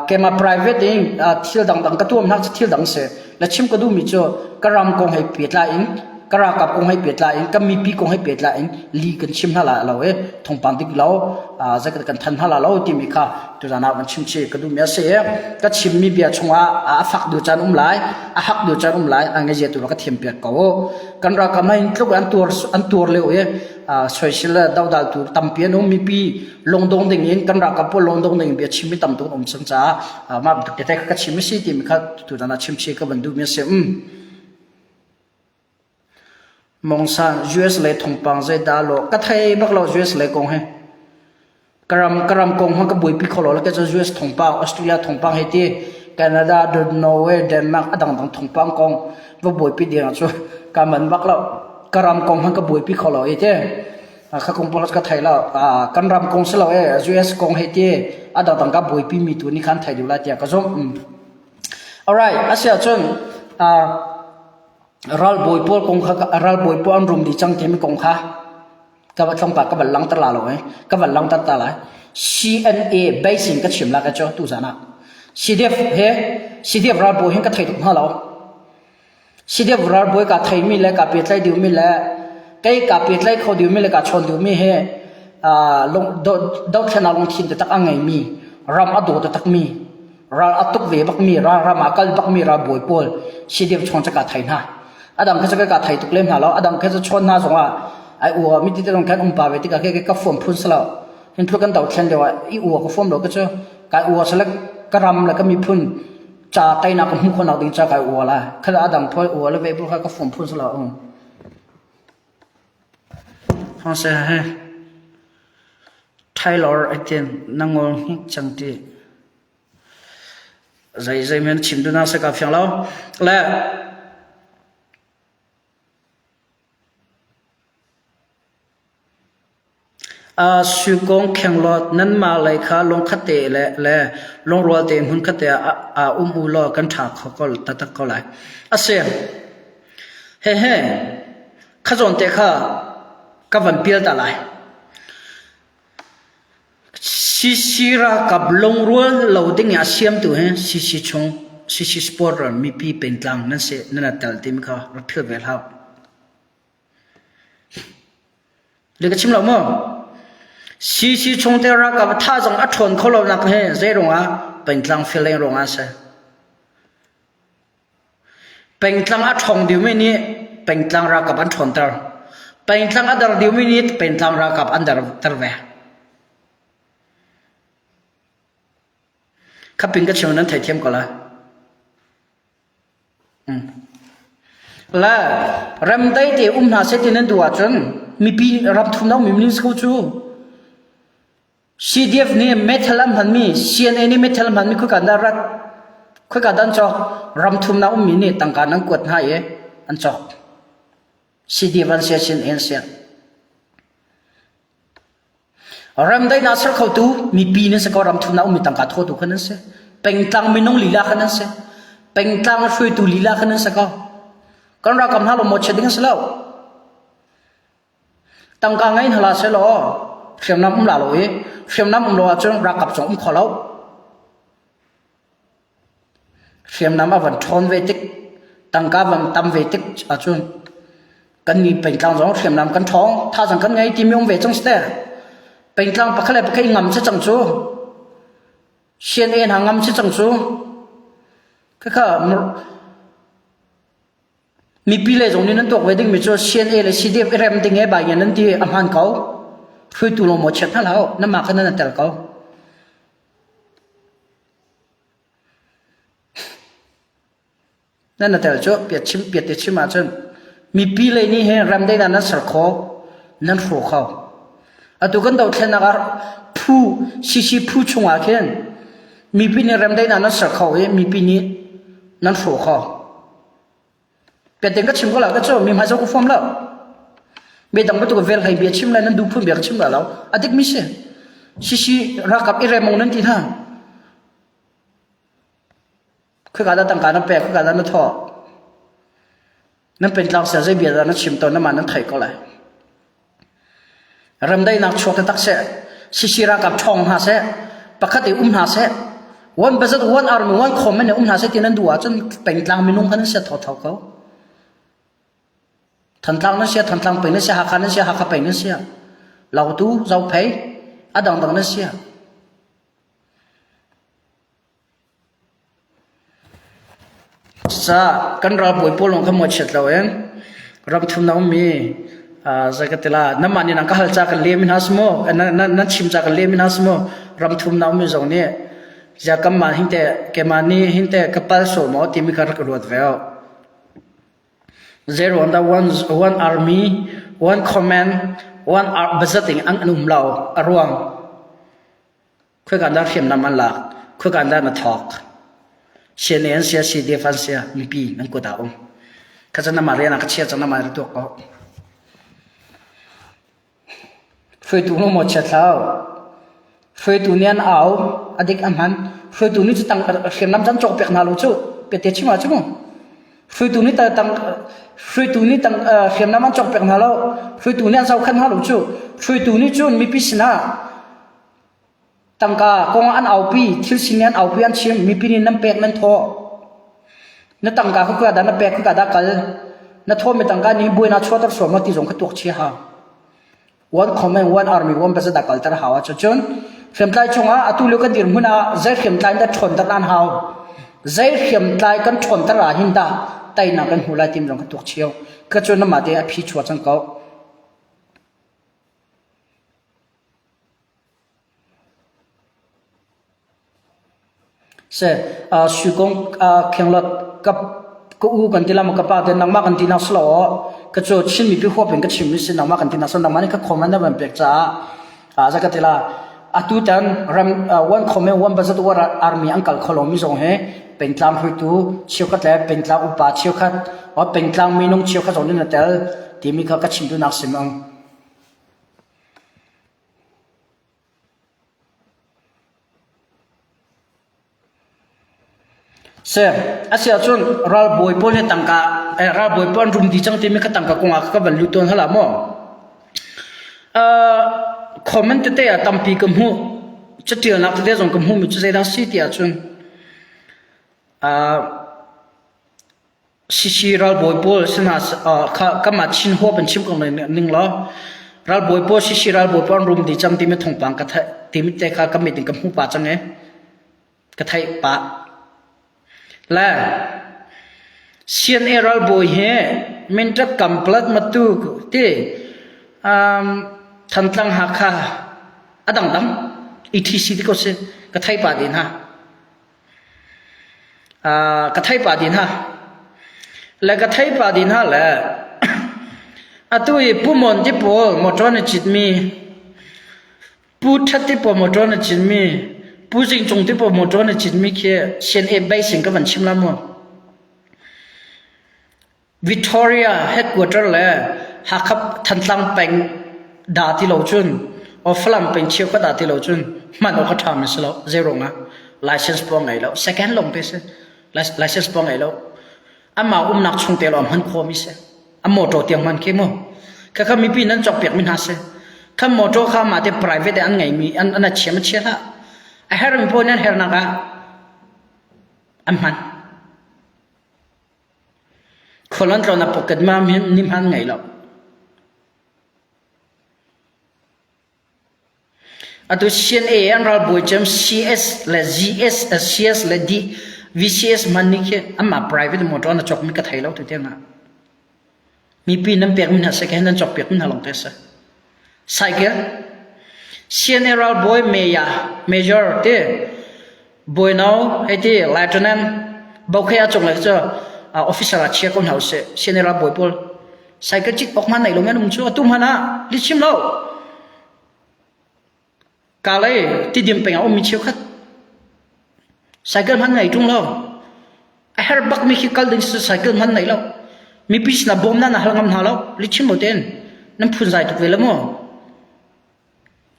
keimah private in thil dangdang ka tuam hna cu thil dang si. Na chim ka duhmi cu ka ram kong he pehtlai in ka ralkap kong he pehtlai in ka mipi kong he pehtlai in li kan chim hna lai lo i thawngpang dik lo zeikat kan than hna lai lo timi kha tuzan ah van chim chih ka duhmi a si i ka chimmi bia chungah a fak deuh caan um lai a hak deuh caan um lai a ngezia tu ka thiam piak ko kan ralkap hna in tluk an tuar an tuar lio i soisel le dodal tu tampi an um mipi lungdong ding in kan ralkap pawl lungdong ding in bia chim mi tam tuk um cang caah mah bantuk tete ka chim si timi kha tutan ah chim chi ka van duh mi a si um Mongsan US le thongpang zei dah lo ka thei bak lo US le kong he karam karam kong hma ka buaipi kho lo le ka US thongpang Australia thongpang he ti Canada Norway Denmark adang dang thongpang kong va buaipi ding cu ka man bak lo karam kong hma ka buaipi kho lo i te Kha kong pawl ka thei lo. Kan ram kong si lo e US kong hei ti a dangdang ka buaipi mi tu nih khan thei duh lai tiah ka zumh. Alright, a si ahcun ralbawi pawl kong kha ralbawi pawl an rum dih cang timi kong kha ka va tlawmpal ka van langter la lo e ka van langter ta lai. CNA base in ka chim la ka cu tu zan ah. CDF he CDF ralbawi hin ka thei tuk hna lo. Sidep ralbawi kaa theimi le kaa pehtlaih dihmi le kei kaa pehtlaih kho dihmi le kaa chawn dihmi hi dothlennak lungthin taktak a ngeimi, ram a daw taktakmi, ral a tuk ve bakmi, ral ram ah a kal bakmi ralbawi pawl sidep chawn cu kaa thei hna. A dang khi cu kaa thei tuk lem hna lo. A dang khi cu chawn hna zongah ai ua mi tete zong khan um pa ve tikah khi ka fuam phun si lo. Hin tluk kan dothlen lio ah i ua ka fuam lo ka cu kai ua sale ka ram le ka miphun ca teinak ka hmuh khawhnak ding ca kai ual a khala adang phoi ual ve bu kha ka fum phun sala um hong se he Taylor atin nangol hnik chang ti zai zai men chim du na se ka fiang lo le Sukawng khenglawt nanmah lei kha lungkhat te le lungrual tein hmunkhat te ah um u law kan ṭha kho taktak ko lai. A si. Hehe, kha zawn te kha ka van pial ta lai. CC ralkap lungrual lo ding i a siamtu hi CC chung CC supporter mipi pengtlang nan si nan i tel timi kha rak philh ve hlah. Le ka chim lo maw? CC chungtel ralkap a thazaang a ṭhawn kho lonak hi zei ruangah pengtlang feeling ruangah a si. Pengtlang a ṭhawng deuhmi nih pengtlang ralkap an ṭhawnter. Pengtlang a der deuhmi nih pengtlang ralkap an derter ve. Khaping ka chim nan theithiam ko lai. Le remdai te um hna seh ti nan duh ahcun mipi ram thum mi minister ko cu CDF nih meithal an hmanmi CNA nih meithal an hmanmi khoika dah rat khoika dah an cawk ram thumnak ummi nih tangka nan kuat hna i an cawk CDF an si CNA an si Remdaihnak ser khotu mipi nan si ko ram thumnak ummi tangka thawtu kha nan si. Pengtlang minung lila kha nan si. Pengtlang hruaitu lila kha nan si ko. Kan ralkap hna lo mawchiat ding a si lo. Tangka ngei hna la seh law hriamnam um la lo i hriamnam um lo ahcun ralkap zong um kho lo. Hriamnam a van ṭhawn ve tik, tangka van tam ve tik ahcun kan mi pengtlang zong hriamnam kan ṭhawng, thazaang kan ngei timi um ve cang si te. Pengtlang pakhat le pakhat i ngam si cang cu. CNA hna ngam si cang cu. Khakha Mipi lei zong nih nan tuak ve dingmi cu CNA le CDF i rem ding e bai ngen nan ti a hmaan ko. Hruaitu lawng maw chiat hna hlah u, nanmah kha nan tel ko. Nan tel cu piat chim piat te chim ahcun mipi lei nih hin remdaihnak nan ser kho, nan hrawh kho. Atu kan dothlennak ah phu CC phu chungah khin mipi nih remdaihnak nan ser kho i mipi nih nan hrawh kho. Piating ka chim ko la ka cu mi hmai ka fom lo. Mi dang bantuk vel hlei bia chim lai nan duh phun bia ka chim la lo. A dik mi si. Sisi ralkap i remong nan ti hna. Khika dah tangka na pek, khika dah na thawh. Nan pentlang sia zei bia dah na chim tawn na mah nan theih ko lai. Ramdaihnak chuak taktak seh, sisi ralkap ṭhawng hna seh, pakhat i um hna seh, one budget, one army, one command in um hna seh ti nan duh ahcun pengtlang minung kha nan sia thotho ko. Thantlang nan sia, Thantlang peng nan sia, Hakha nan sia, Hakha peng nan sia. Lautu, Zophei, a dangdang nan sia. Cucaah kan ralbawi pawl lawng kha mawhchiat loin ramthum na ummi zei ka ti la nanmah nih nan ka hal ca kan lem hna si maw nan chim ca kan lem hna si maw ramthum na ummi zong nih ziah kanmah hin teh keimah nih hin teh ka pal sual maw timi kha rak ruat ve u. Zei ruang dah one, one army, one command, one budget in an um lo a ruang. Khoika dah hriamnam an lak? Khoika dah na thawk? CNA an sia, CDF an sia, mipi nan kut ah um. Kha cu namah rian ah ka chia cang namah ri tuak ko. Hruaitu hnu maw chia thlau. Hruaitu nih an au, a dik a hman. Hruaitu nih cu tang hriamnam chan cawk pek hna lo cu. Pete chim ah cu mu. Hruaitu nih tang hruaitu nih tang hriamnam an cawk pek hna lo. Hruaitu nih an zohkhenh hna lo cu. Hruaitu nih cun mipi sinah Tangka kong ah an aupi, thil sining an aupi an chim, mipi nih nan pek nan thawh. Na tangka kha khua dah na pek khua dah kal. Na thawhmi tangka nih buainak chuahter sual maw ti zong kha tuak chia hau. One command, one army, one budget dah kalter hau ahcun cun hriamtlai chungah atu lio kan dirhmun ah zei hriamtlai dah ṭhawnter an hau. Zei hriamtlai kan ṭhawnter ah hin dah teinak kan hmu lai tim zong kha tuak chio. Ka cun namah te a phi chuah cang ko. Seh, sui kong khenglawt ka ka u kan ti la maw ka pa te nangmah kan ti nak si lo aw ka cu Chin mipi huap in ka chim mi si nangmah kan ti nak si nangmah nih ka comment na van pek caah za ka ti la atu tan ram one comment one budget war army an kal kho lo mi zong hi pengtlang hruaitu cheukhat le pengtlang upa cheukhat pengtlang minung cheukhat zong nih na tel timi kha ka chim duhnak sim ang. Seh, a si ahcun ralbawi pawl nih tangka eh, ralbawi pawl an rum dih cang timi kha tangka kong ah ka van lut tawn hlah maw? Uh, comment tete ah tampi ka hmuh. Catialnak tete zong ka hmuhmi cu zeidah si ti ahcun uh, Sisi ralbawi pawl sinah kanmah Chin huap in chim ko ning law ralbawi pawl sisi ralbawi pawl an rum dih cang timi thawngpang ka theih timi te kha ka mit in ka hmu pah cang i ka theih pah. Le CNA ralbawi hi Mindat Kamplat Matu ti um, Thantlang Hakha a dangdang ETC ti ko si ka theih pah dih hna. Ka thei pah dih hna. Le ka thei pah dih hna le atu i Pu Mon ti pawl motor na citmi, Pu That ti pawl motor na citmi, Pu Zing Cung ti pawl motor na citmi khi CNA base in ka van chim la mu. Victoria headquarter le Hakha Thantlang peng dah ti lo cun or Falam peng cheukhat dah ti lo cun hman awk a ṭhami si lo. Zei ruangah? License pawh ngei lo. Second lawng te si. License pawh ngei lo. Amah umnak chung te lawng hman khawhmi si. A motor tiang hman khi mu. Khakha mipi nan cawkpiakmi hna si. Kha motor kha mah te private an ngeimi an an a chiam a chia hlah. A hermi pawl nih an hernak ah an hman. Khual an tlawn ah pocket ma ni hman ngei lo. Atu CNA an ralbawi cem CS le GS, CS le D, VCS hman nih khi anmah private motor na cawkmi ka thei lo tu tiang ah. Mipi nan pekmi hna second nan cawk piakmi hna lawng te si. Cycle CNA ralbawi Maya Major te Bawino hei ti Lieutenant Bokhe a cung le cu officer ah chia ko hna usih. CNA ralbawi pawl cycle cit awk hmanh nei lo men um cu atu hmanh ah lichim lo. Kalay Tidim peng ah ummi cheukhat cycle hman ngei ṭung lo. A herh bakmi khi kal ding si cycle hman nei lo. Mipi sinah bawmnak na hal ngam hna lo. Lichim lo tein nan phunzai tuk ve lo maw?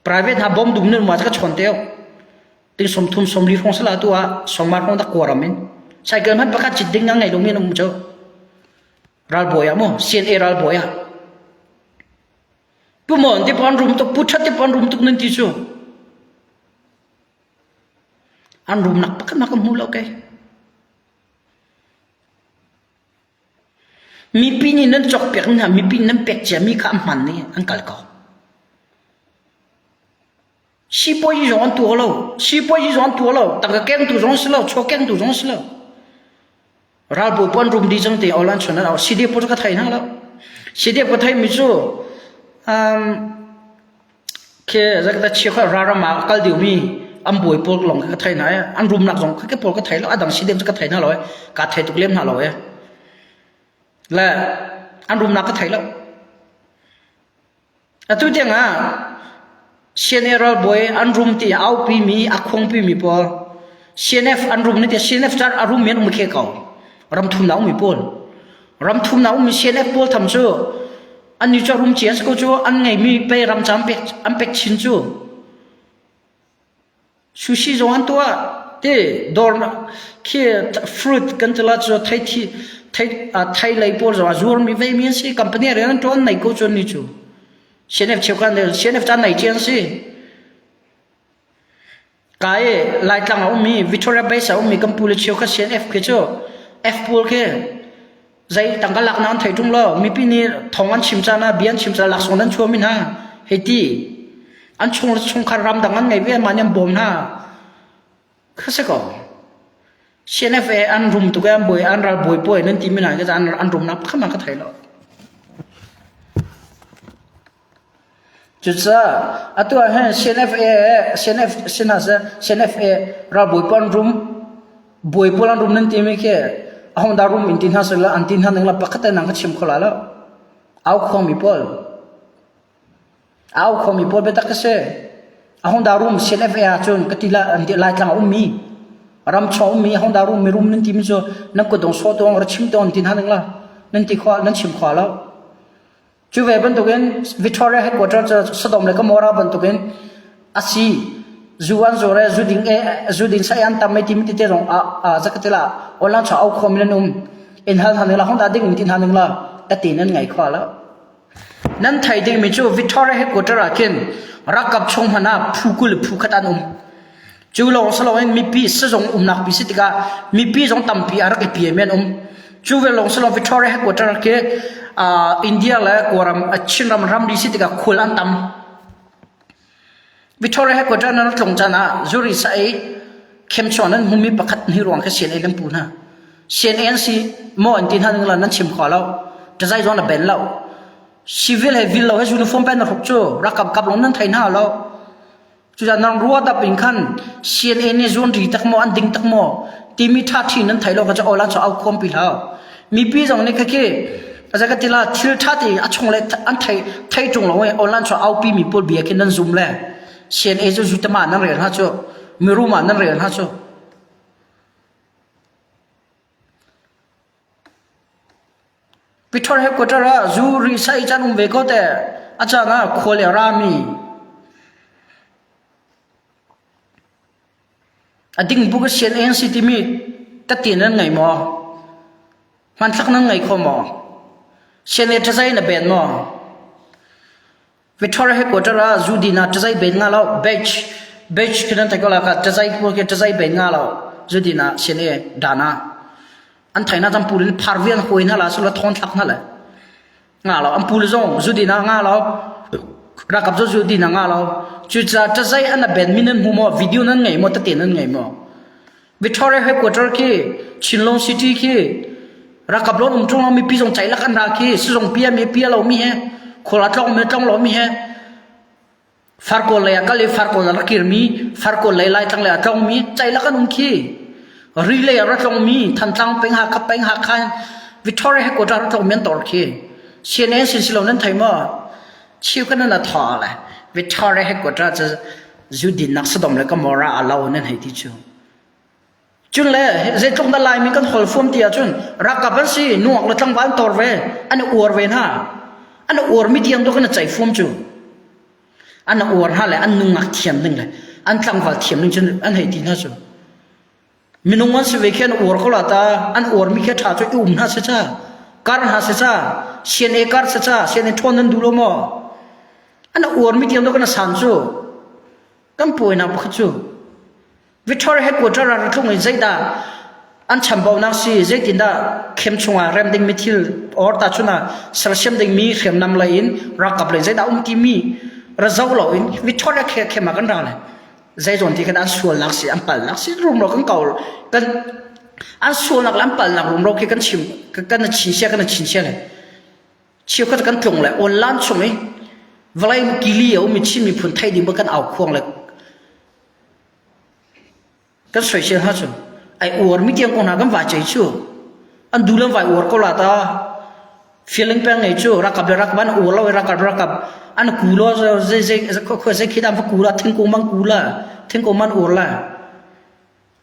Private hna bawm dum nan ma ka chawn teo. Ting som thum som li hrawng sala tu ah songmar hrawng dak kuaram in. Cycle hman pakhat cit ding nga ngei lo mi an um cu. Ralbawi ah maw CNA ralbawi ah. Pu Mon te pon rum tuk, Pu That te pon rum tuk nan ti cu. An rum nak pakhat ma ka hmu lo ke. Mipi nih nan cawk piak hna, mipi nan pek cia mi kha an hman ni an kal ko. Sipuazi zong an tuah lo, sipuazi zong an tuah lo, tangka kengtu zong si lo, chaw kengtu zong si lo. Ralbawi puan rum dih cang te awlan chun an au CDF pawl cu ka thei hna lo. CDF ka thei mi cu um, khi zakta chia kha raram ah kal deuh mi an bawi pawl lawng ka thei hna i an rumnak zong khi pawl ka thei lo adang CDF cu ka thei hna lo i ka thei tuk lem hna lo i le an rumnak ka thei lo. Atu tiangah CNA ralbawi an rum ti a aupi mi a khuangpi mi pawl CNF an rum ni ti CNF car a rum mi an um khe ko ram thumnak ummi pawl ram thumnak ummi CNF pawl tham cu an ni cu rum ci an si ko cu an ngeimi pe ram cam pek an pek chin cu Sushi zong an tuah ti dawr khi fruit kan ti la cu thei thi thei thei lei pawl zong a zuarmi veimi an si company rian an ṭuan nei ko cun ni cu CNF cheukhat CNF caan nei ci an si ka i Laitlang a ummi Victoria Base a ummi kan pu le cheukhat CNF khi cu F pawl khi Zei tangka laknak an thei ṭung lo. Mipi nih thong an chim caan ah bia an chim caan laksawng nan chuahmi hna hei ti. An chung chungkhar ramdang an ngei ve mah nih an bawm hna. Kha si ko. CNFA an rum tuk i an bawi an ral bawi pawi nan timi hna an an rumnak pakhat hmanh ka thei lo. Cucaah atu ah hin CNFA CNF si hna seh CNFA ralbawi pawl an rum bawi pawl an rum nan timi khi ahong dah rum in ti hna seh law an ti hna ning la pakhat te nang ka chim kho lai lo. Au khuangmi pawl au khuangmi pawl biatak ka si. Ahong dah rum CNFA ahcun ka ti la an ti Laitlang a ummi ram chung ummi ahong dah rum mi rum nan timi cu nan kutdong sawh tuang ra chim tuang an ti hna ning la nan ti kho nan chim kho lo. Cu ve bantukin Victoria headquarter cu Sodom le Gomorrah bantukin a si. Zu an zur i zu ding e zu ding sai an tam i timi tete zong a zakatila online cha au khom in an um. In hal hna ning la hong dah ding ti hna ning la tati nan ngai kho lo. Nan thei ding mi cu Victoria headquarter ah khin rakap chung hmanh ah phu 20 phu khat an um. Cu lawng si loin mipi sizung umnak pi si tikah mipi zong tampi a rak i piami an um. Cu ve lawng si lo Victoria headquarter khi uh, India le Kawlram Chinram ramri si tikah khual an tam. Victoria headquarter nan tlung caan ah zuri sa ei khemchuan nan hmumi pakhat hi ruang khi CNA nan pu hna. CNA an si maw an ti hna ning la nan chim kho lo. Tazai zong na ben lo. Civil he vil lo he uniform pen na hruk cu rakap kap long nan thei hna lo. Cucaah nang ruadap in khan CNA nih zuan ri tak maw an ding tak maw timi ṭha ṭhi nan thei lo ka cu ola cu au khuam pi hlah. Mipi zong nih khakhi azaka tila thil ṭha ti a chung le an thei thei ṭung lo i online chu au pi mi pawl bia khi nan zum le CNA cu zutama nan rel hna cu mirum ah nan rel hna cu Peter headquarter ah zu ri sai caan um ve ko te. A caan ah khual i a rami. A ding bu ka sian eng si timi tati nan ngei maw? Hmanthlak nan ngei kho maw? Sian e ṭazai na ben maw? Victoria headquarter ah zu din ah ṭazai ben nga lo. Batch batch khi nan thei ko la ka ṭazai pawl khi ṭazai ben nga lo. Zu din ah sian e dana. An thai na cang pul in phar vian huai hna la sula thon thlak hna le. Nga lo an pul zong zu din ah nga lo. Rakap zu zu din ah nga lo. Cucaah ṭazai an a ben mi nan hmu maw video nan ngei maw tete nan ngei maw? Victoria headquarter khi Chinlong City khi rakap lon um ṭung mipi zong ceilak an ra khi sizong pia mi pia lo mi he khual a tlong mi tlong lo mi he Farkawl lei ah kal i Farkawl ah ra kirmi, Farkawl lei Laitlang lei ah tlongmi ceilak an um khi. Ri lei ah ra tlongmi Thantlang peng Hakha peng Hakha in Victoria headquarter ra tlongmi an tor khi. CNN sin silo nan thei maw? Chiu kan nan a thaw le Victoria headquarter cu zu dinnak Sodom le Gomorrah a lo nan hei ti cu. Cun le zeitluk na Laimi kan hol fuam ti ahcun ralkap an si, nuak le tlangval an tor ve, an i uar ve hna. An i uarmi tiang dawh kan i ceih fuam cu. An i uar hna le an nungak thiam ding le an tlangval thiam ding cun an hei ti hna cu. Minung an si ve khi an uar ko la ta, an uarmi khi a ṭha cu i um hna si ca, kar hna si ca, CNA kar si ca, CNA ṭhawn nan duh lo maw? An uarmi tiang dawh kan i san cu. Kan puainak pakhat cu Victoria headquarter ah tlung in zeidah an chambaunak si zeitindah khem chungah rem dingmi thil or ta chunah sersiam dingmi hriamnam lei in ralkap lei zeidah um timi ra zo lo in Victoria khem ah kan ra le zeizawn ti kan an sualnak si an palnak si rumro kan ko kan an sualnak le an palnak rumro khi kan chim kan chin sia kan chin sia le Cheukhat kan tlung le online chung i vawlei kili a ummi Chin miphun theih ding kan au khuang le kan soisel hna cu ai uarmi tiang ko hna kan vai cei cu an du le vai uar ko la ta feeling peng ngei cu rakap le rakap an uar lo i rakap rakap an ku lo zei zei zei khi dan va ku la thingkung man ku la thingkung man uar la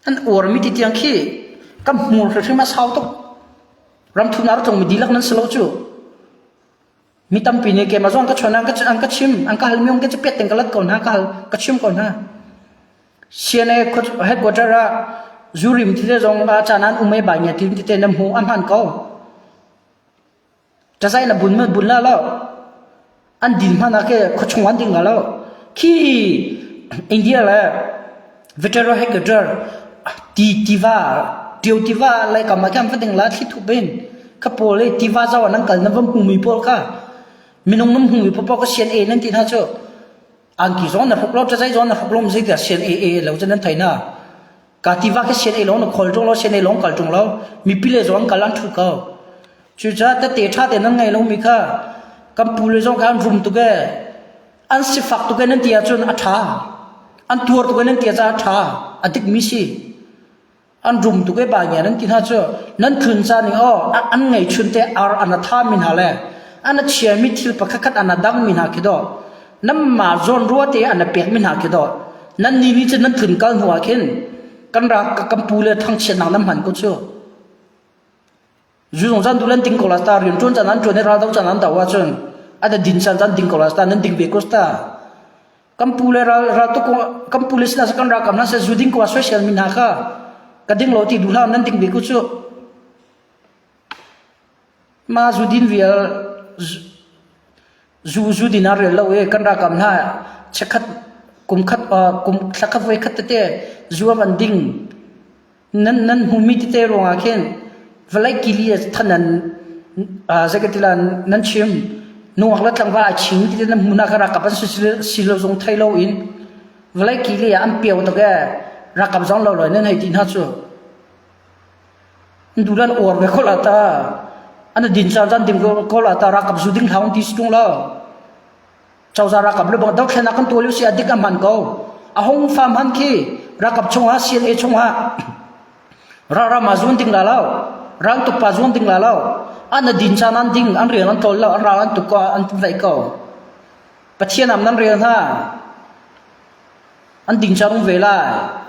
An uarmi ti tiang khi kan hmur hrimhrim a sau tuk. Ramthum ah tlungmi dihlak nan si lo cu. Mi tampi nih keimah zong ka chon an ka an ka chim an ka halmi ka piat ten ka lat ko hna ka hal ka chim ko hna. CNA headquarter ah zurim tite zong a caan an um ei bai nge ti tite na hmu an hman ko. Ṭazai na bun bun la lo. An din hmanh ah ke khuachung an ding lo. Khi India le Vetero Hector ti tiva tio tiva lai kam ah khan va ding la thli thup in kha pawl i tiva zau ah nan kal nan va hmumi pawl kha minung nan hmumi pawl ka sian e nan ti hna cu angki zong na hruk lo ṭazai zong na hruk lo zei tiah sian e e lo cu nan thei na Ka tiva khi sian ei lawng na khawl ṭung lo, sian ei lawng kal ṭung lo. Mipi le zong kal an ṭhu ko. Cucaah tete ṭha tein nan ngei lomi kha kan pu le zong kha an rum tuk ee, an sifak tuk ee nan ti ahcun a ṭha. An tuar tuk ee nan ti ahcun a ṭha. A dikmi si. An rum tuk ee ba ngia nan ti hna cu nan tlun caan i aw an ngeihchun te ar an a thami hna le an a chiami thil pakhat khat an a dangmi hna khi dawh Nanmah zawn rua te an pekmi hna khi dawh. Nan ni nih cun nan tlun kal hnu ah khin kan rak kan pu le thangchiatnak nan hman ko cu. Zu zong zan dulan ding ko la ta rian ṭuan caan an ṭuan i ral do caan an do ahcun a da din caan caan ding ko la ta nan ding ve ko ta. Kan pu le ral ral tuk kan pu le sinah kan rakam na se zu ding ko social mi hna kha ka ding lo ti duh hlah nan ding ve ko cu. Ma zu din vial Zu zu din ah rel lo i kan ralkap hna chikkhat kum khat kum thla khat voi khat tete zu an van ding. Nan nan hmumi tete ruangah khin vawlei kili than nan zei ka ti la nan chim nungak le tlangval ai chim tete nan hmu hna kha ralkap an si si lo zong thei lo in vawlei kili ah an pio tuk ee ralkap zong lo lo nan hei ti hna cu. Dulan uar ve ko la ta. An din caan caan ding ko la ta rakap zu ding hlau ti tung lo. Cozah rakap le bang dothlenak kan tuah lio si a dik a hman ko. A hong fam han khi rakap chungah CNA chungah ralram ah zuan ding la lo. Ral tuk pa zuan ding la lo. An din caan an ding an rian an tol lo an ral an tuk ko an vaih ko. Pathian am nan rel hna. An ding cang ve lai.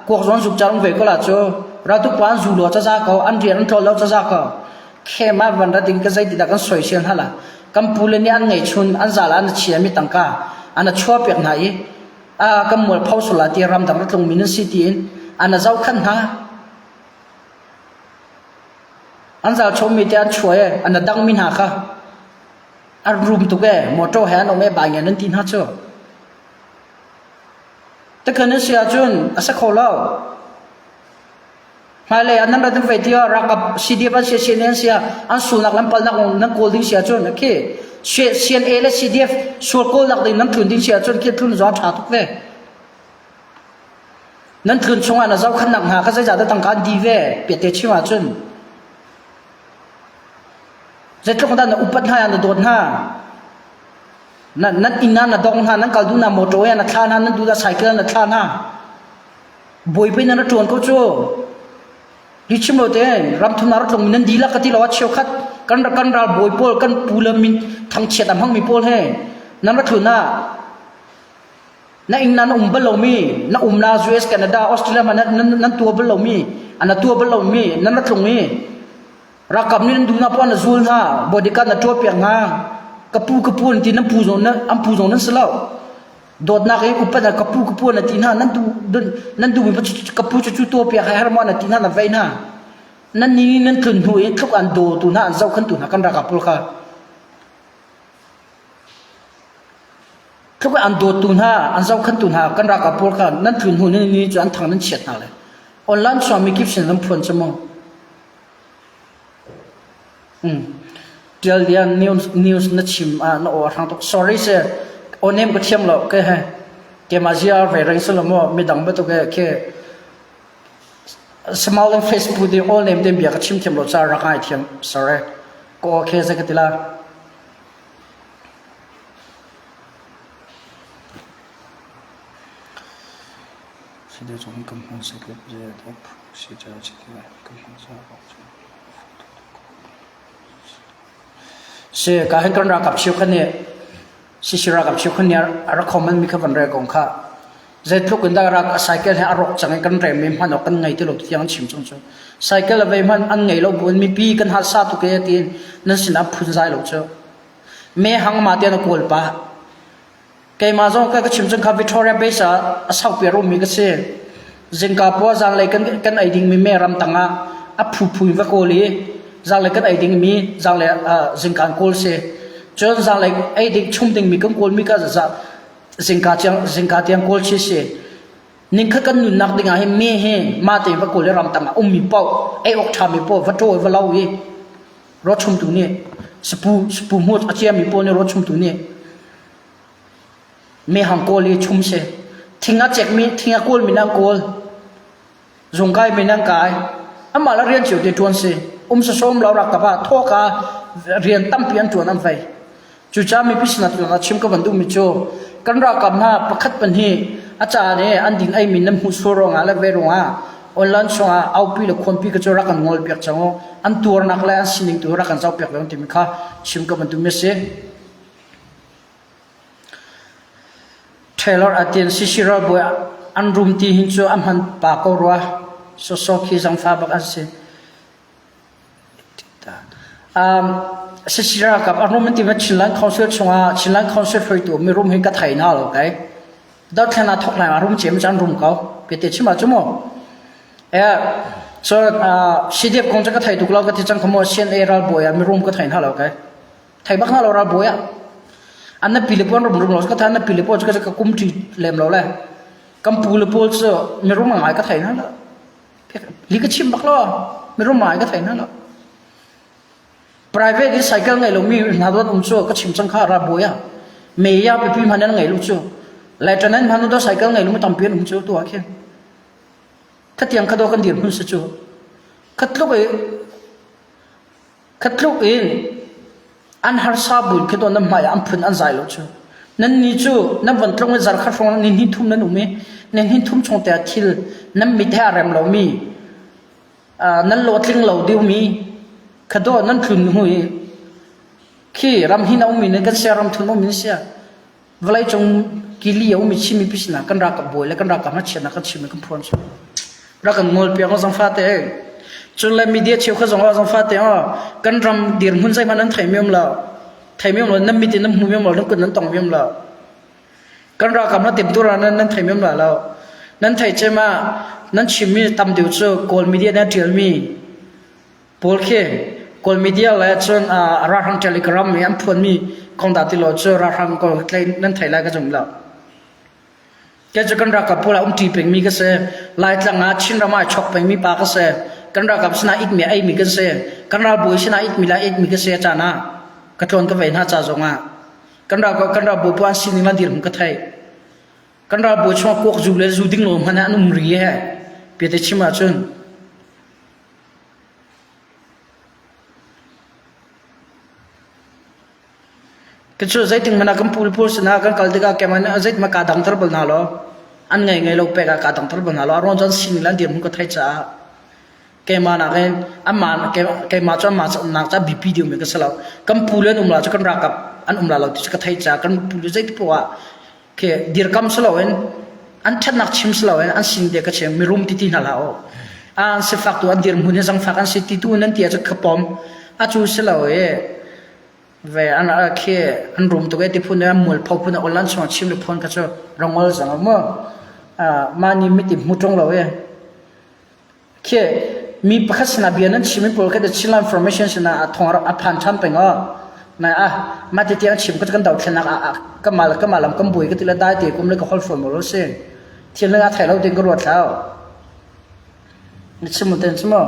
Kuak zong zuk cang ve ko la cu. Raltuk pa an zu lo caza ko, an rian an tlawl lo caza ko. Khem ah van ra ding ka zei ti dah kan soisel hna la. Kan pu le nih an ngeihchun, an zal an chia mi tangka an a chuah piak hna i a kan mual pho sula ti ramdang ra tlung mi nan si tiin an a zohkhan hna. An zal chom mi te an chuah e, an a dang mi hna kha an rum tuk e, motor he an um e bai nge nan ti hna cu. Takhan na si ahcun a si kho lo. Hmailei ah nan rat nan vei tiah ralkap CDF an si CNA an si ah an sulnak lam palnak nan kawl ding si ahcun khi CNA le CDF sual kawlnak ding nan tlun ding si ahcun khi tlun zong a ṭha tuk ve. Nan tlun chungah na zohkhenhnak hna kha zeizah dah tangka an dih ve piate chim ahcun zeitluk dah na upat hna na dawt hna na nan inn ah na dong hna nan kal duh na motor na thla hna nan duh na cycle na thla hna Bawipa in na ṭuan ko cu. Hi chim lo tein ramthum na rak tlung nan dihlak ka ti lo ah cheukhat kan kan ral bawi pawl kan pu le min thangchiat a hmangmi pawl he nan ra thlun ah na inn na um bal lomi na um na US Canada Australia ma nan nan tua bal lomi ana tua bal lomi nan ra tlung i Ralkap nih nan duhnak poah na zul hna, bodyguard na ṭuah piak hna. Ka pu ka pu an ti nan pu zong an pu zong nan si lo. Dawtnak i upat ah ka pu ka pu na ti hna nan duh nan duhmi ka pu cu cu tuah piak hai har maw na ti hna na vei hna. Nan ni nan tlun hnu i tluk an dawtu hna an zohkhentu hna kan ralkap pawl kha tluk an dawtu hna an zohkhentu hna kan ralkap pawl kha nan tlun hnu ni ni cu an thang nan chiat hna le online chuah mi kip sin nan phuan cu mu. Ṭial Lian news na chim ah na aw a hrang tuk. Sorry sir, aw nem ka thiam lo ke he. Keimah zia ve reng si lo maw midang bantuk he khi smiling face pu ding all name ten bia ka chim thiam lo ca rak ngai thiam. Sorry. Ka aw khe zei ka ti la. Si ka hin kan ralkap cheukhat nih CC ralkap cheukhat nih a rak khoman mi kha van rel ko kha. Zeitluk in dah rak cycle he a rawk cang i kan rem mi hman awk kan ngei ti lo tiang an chim chung cu. Cycle a vei hman an ngei lo buin mipi kan harsa tuk e tiin nan sinah phunzai lo cu. Me hang ma tian a kawl pah. Keimah zong ka ka chim cang kha Victoria Base ah a saupi a ummi ka si. Zingka puah zanlei kan kan ei dingmi me ramtang ah a phuphu in va kawl i zanlei kan ei dingmi zanlei uh, zingka an kawl si. Cun zanlei ei ding chum dingmi kan kawlmi ka za zingka tiang zingka tiang kawl chi si. Ningkhat kan nunnak ding ah hin me hi ma tein va kawl i ramtang ah ummi paoh ei awk ṭhami paoh va ṭawl va lo i rawchumtu nih sapu sapu hmut a ciami pawl nih rawchumtu nih Mehhang kawl i chum si. Thing a cekmi, thing a kawlmi nan kawl. Zungkai mi nan kai. Amah le rian cio te ṭuan si. Um sawsawm lo rak kap ah thawk ah rian tampi an ṭuan an vei. Cucaah mipi sinah tuan ah chim ka van duhmi cu kan ralkap hna pakhat pahnih a caan i an din eimi nan hmuh sual ruangah le ve ruangah online chungah aupi le khuanpi ka cu rak kan ngol piak cang u. An tuarnak le an sining tu rak kan zoh piak ve timi kha chim ka van duhmi a si. Taylor a tin CC ralbawi an rum ti hin cu a hman pa ko rua. Soso khi zangfa bak an si. Um, CC ralkap a rum an ti ma Chinland Council chungah Chinland Council hruaitu mirum hi ka thei hna lo kai. Dothlen ah thok lai ah rum cem chan rum ko. Ke te chim ah cu mu. Eh, so uh, CDF kong cu ka thei tuk lo ka ti cang kha mu CNA ralbawi ah mirum ka thei hna lo kai. Thei bak hna lo ralbawi ah. An na pi le pawl rum rum lo ka tha na pi le pawl cu ka kum ṭi lem lo le. Kan pu le pawl cu mirum ngai ka thei hna lo. Li ka chim bak lo. Mirum ngai ka thei hna lo. Private i cycle ngei lomi hna doan um cu ka chim cang kha ralbawi ah. Meya pipi hman an ngei lo cu. Lieutenant hman do cycle ngei lo mi tampi an um cu tu ah khin. Khatiang kha do kan dir hmun si cu. Khatluk i Kha tluk in an harsa buin khi nan hmai ah an phun an zai lo cu. Nannih cu nan van tlung i zarkhat hrawng ni hnih thum nan um i ni hnih thum chung te ah thil nan mit he a rem lomi nan lawtling lo deuhmi kha dawh nan tlun hnu i khi ram hin a ummi nih kan sia ram thun ummi na sia Vawleicung kili a ummi Chin mipi sinah kan ralkap bawi le kan ralkap hna chiatnak kan chim i kan phuan cu. Rak kan ngol piak zong fate. Cun le media cheukhat zong ah zong fate ah kan ram dirhmun zeihmanh nan thei mi um lo. Thei mi um lo, nan mit in nan hmu mi um lo, nan kut nan tong mi um lo. Kan ralkap hna timtur ah nan nan thei mi um la lo. Nan thei cem ah nan chimmi tam deuh cu Kawl media nih a ṭialmi Pawl khi Kawl media le cun ralhrang telegram i an phuanmi kong dah ti lo cu ralhrang kawl tlei nan thei lai ka zum lo. Kei cu kan ralkap pawl ah umṭi pengmi ka si. Laitlang ah Chinram ah ai chok pengmi pa ka si. Kan ralkap sinah itmi a eimi kan si. Kan ralbawi sinah itmi le a itmi kan si a caan ah ka tlawn ka vei hna ca zongah kan ralkap kan ralbawi pawl an sining le dirhmun ka theih. Kan ralbawi chungah kuak zu le zu ding lo hmanh ah an um ri he. Piate chim ahcun Cucu zeitin hmanh ah kan pu le pawl sinah kan kal tikah keimah nih zeithmanh kaa dangter bal hna lo. An ngei ngei lo pek ah kaa dangter bal hna lo. A ruang cu an sining le an dirhmun ka theih caah keimah nakin anmah keimah cu anmah nak cu a biapi deuhmi ka si lo. Kan pu le an um la cu kan ralkap an um la lo ti cu ka theih caah kan pu le zeiti poah ah khi dirkam si loin an ṭhatnak chim si loin an sin te ka chim mirum ti ti hna hlah u. An sifak tu an dirhmun hi zangfak an si ti tu nan ti ahcun ka pom. A cu si lo i Ve an khi an rum tuk e ti phun an mualpho phun online chung chim le phun kha cu rangol zang mu mah nih miti hmu ṭung lo e khi mi pakhat sinah bia nan chim pawl kha the Chinland Information sinah a thong a phan ṭhan peng o na a mah ti tiang chim ka kan dothlenak a kamal kamalam kan bui ka ti le dai te kum le ka hol phone mo si thil na thai lo ding ka ruat thlau ni chim ten chimo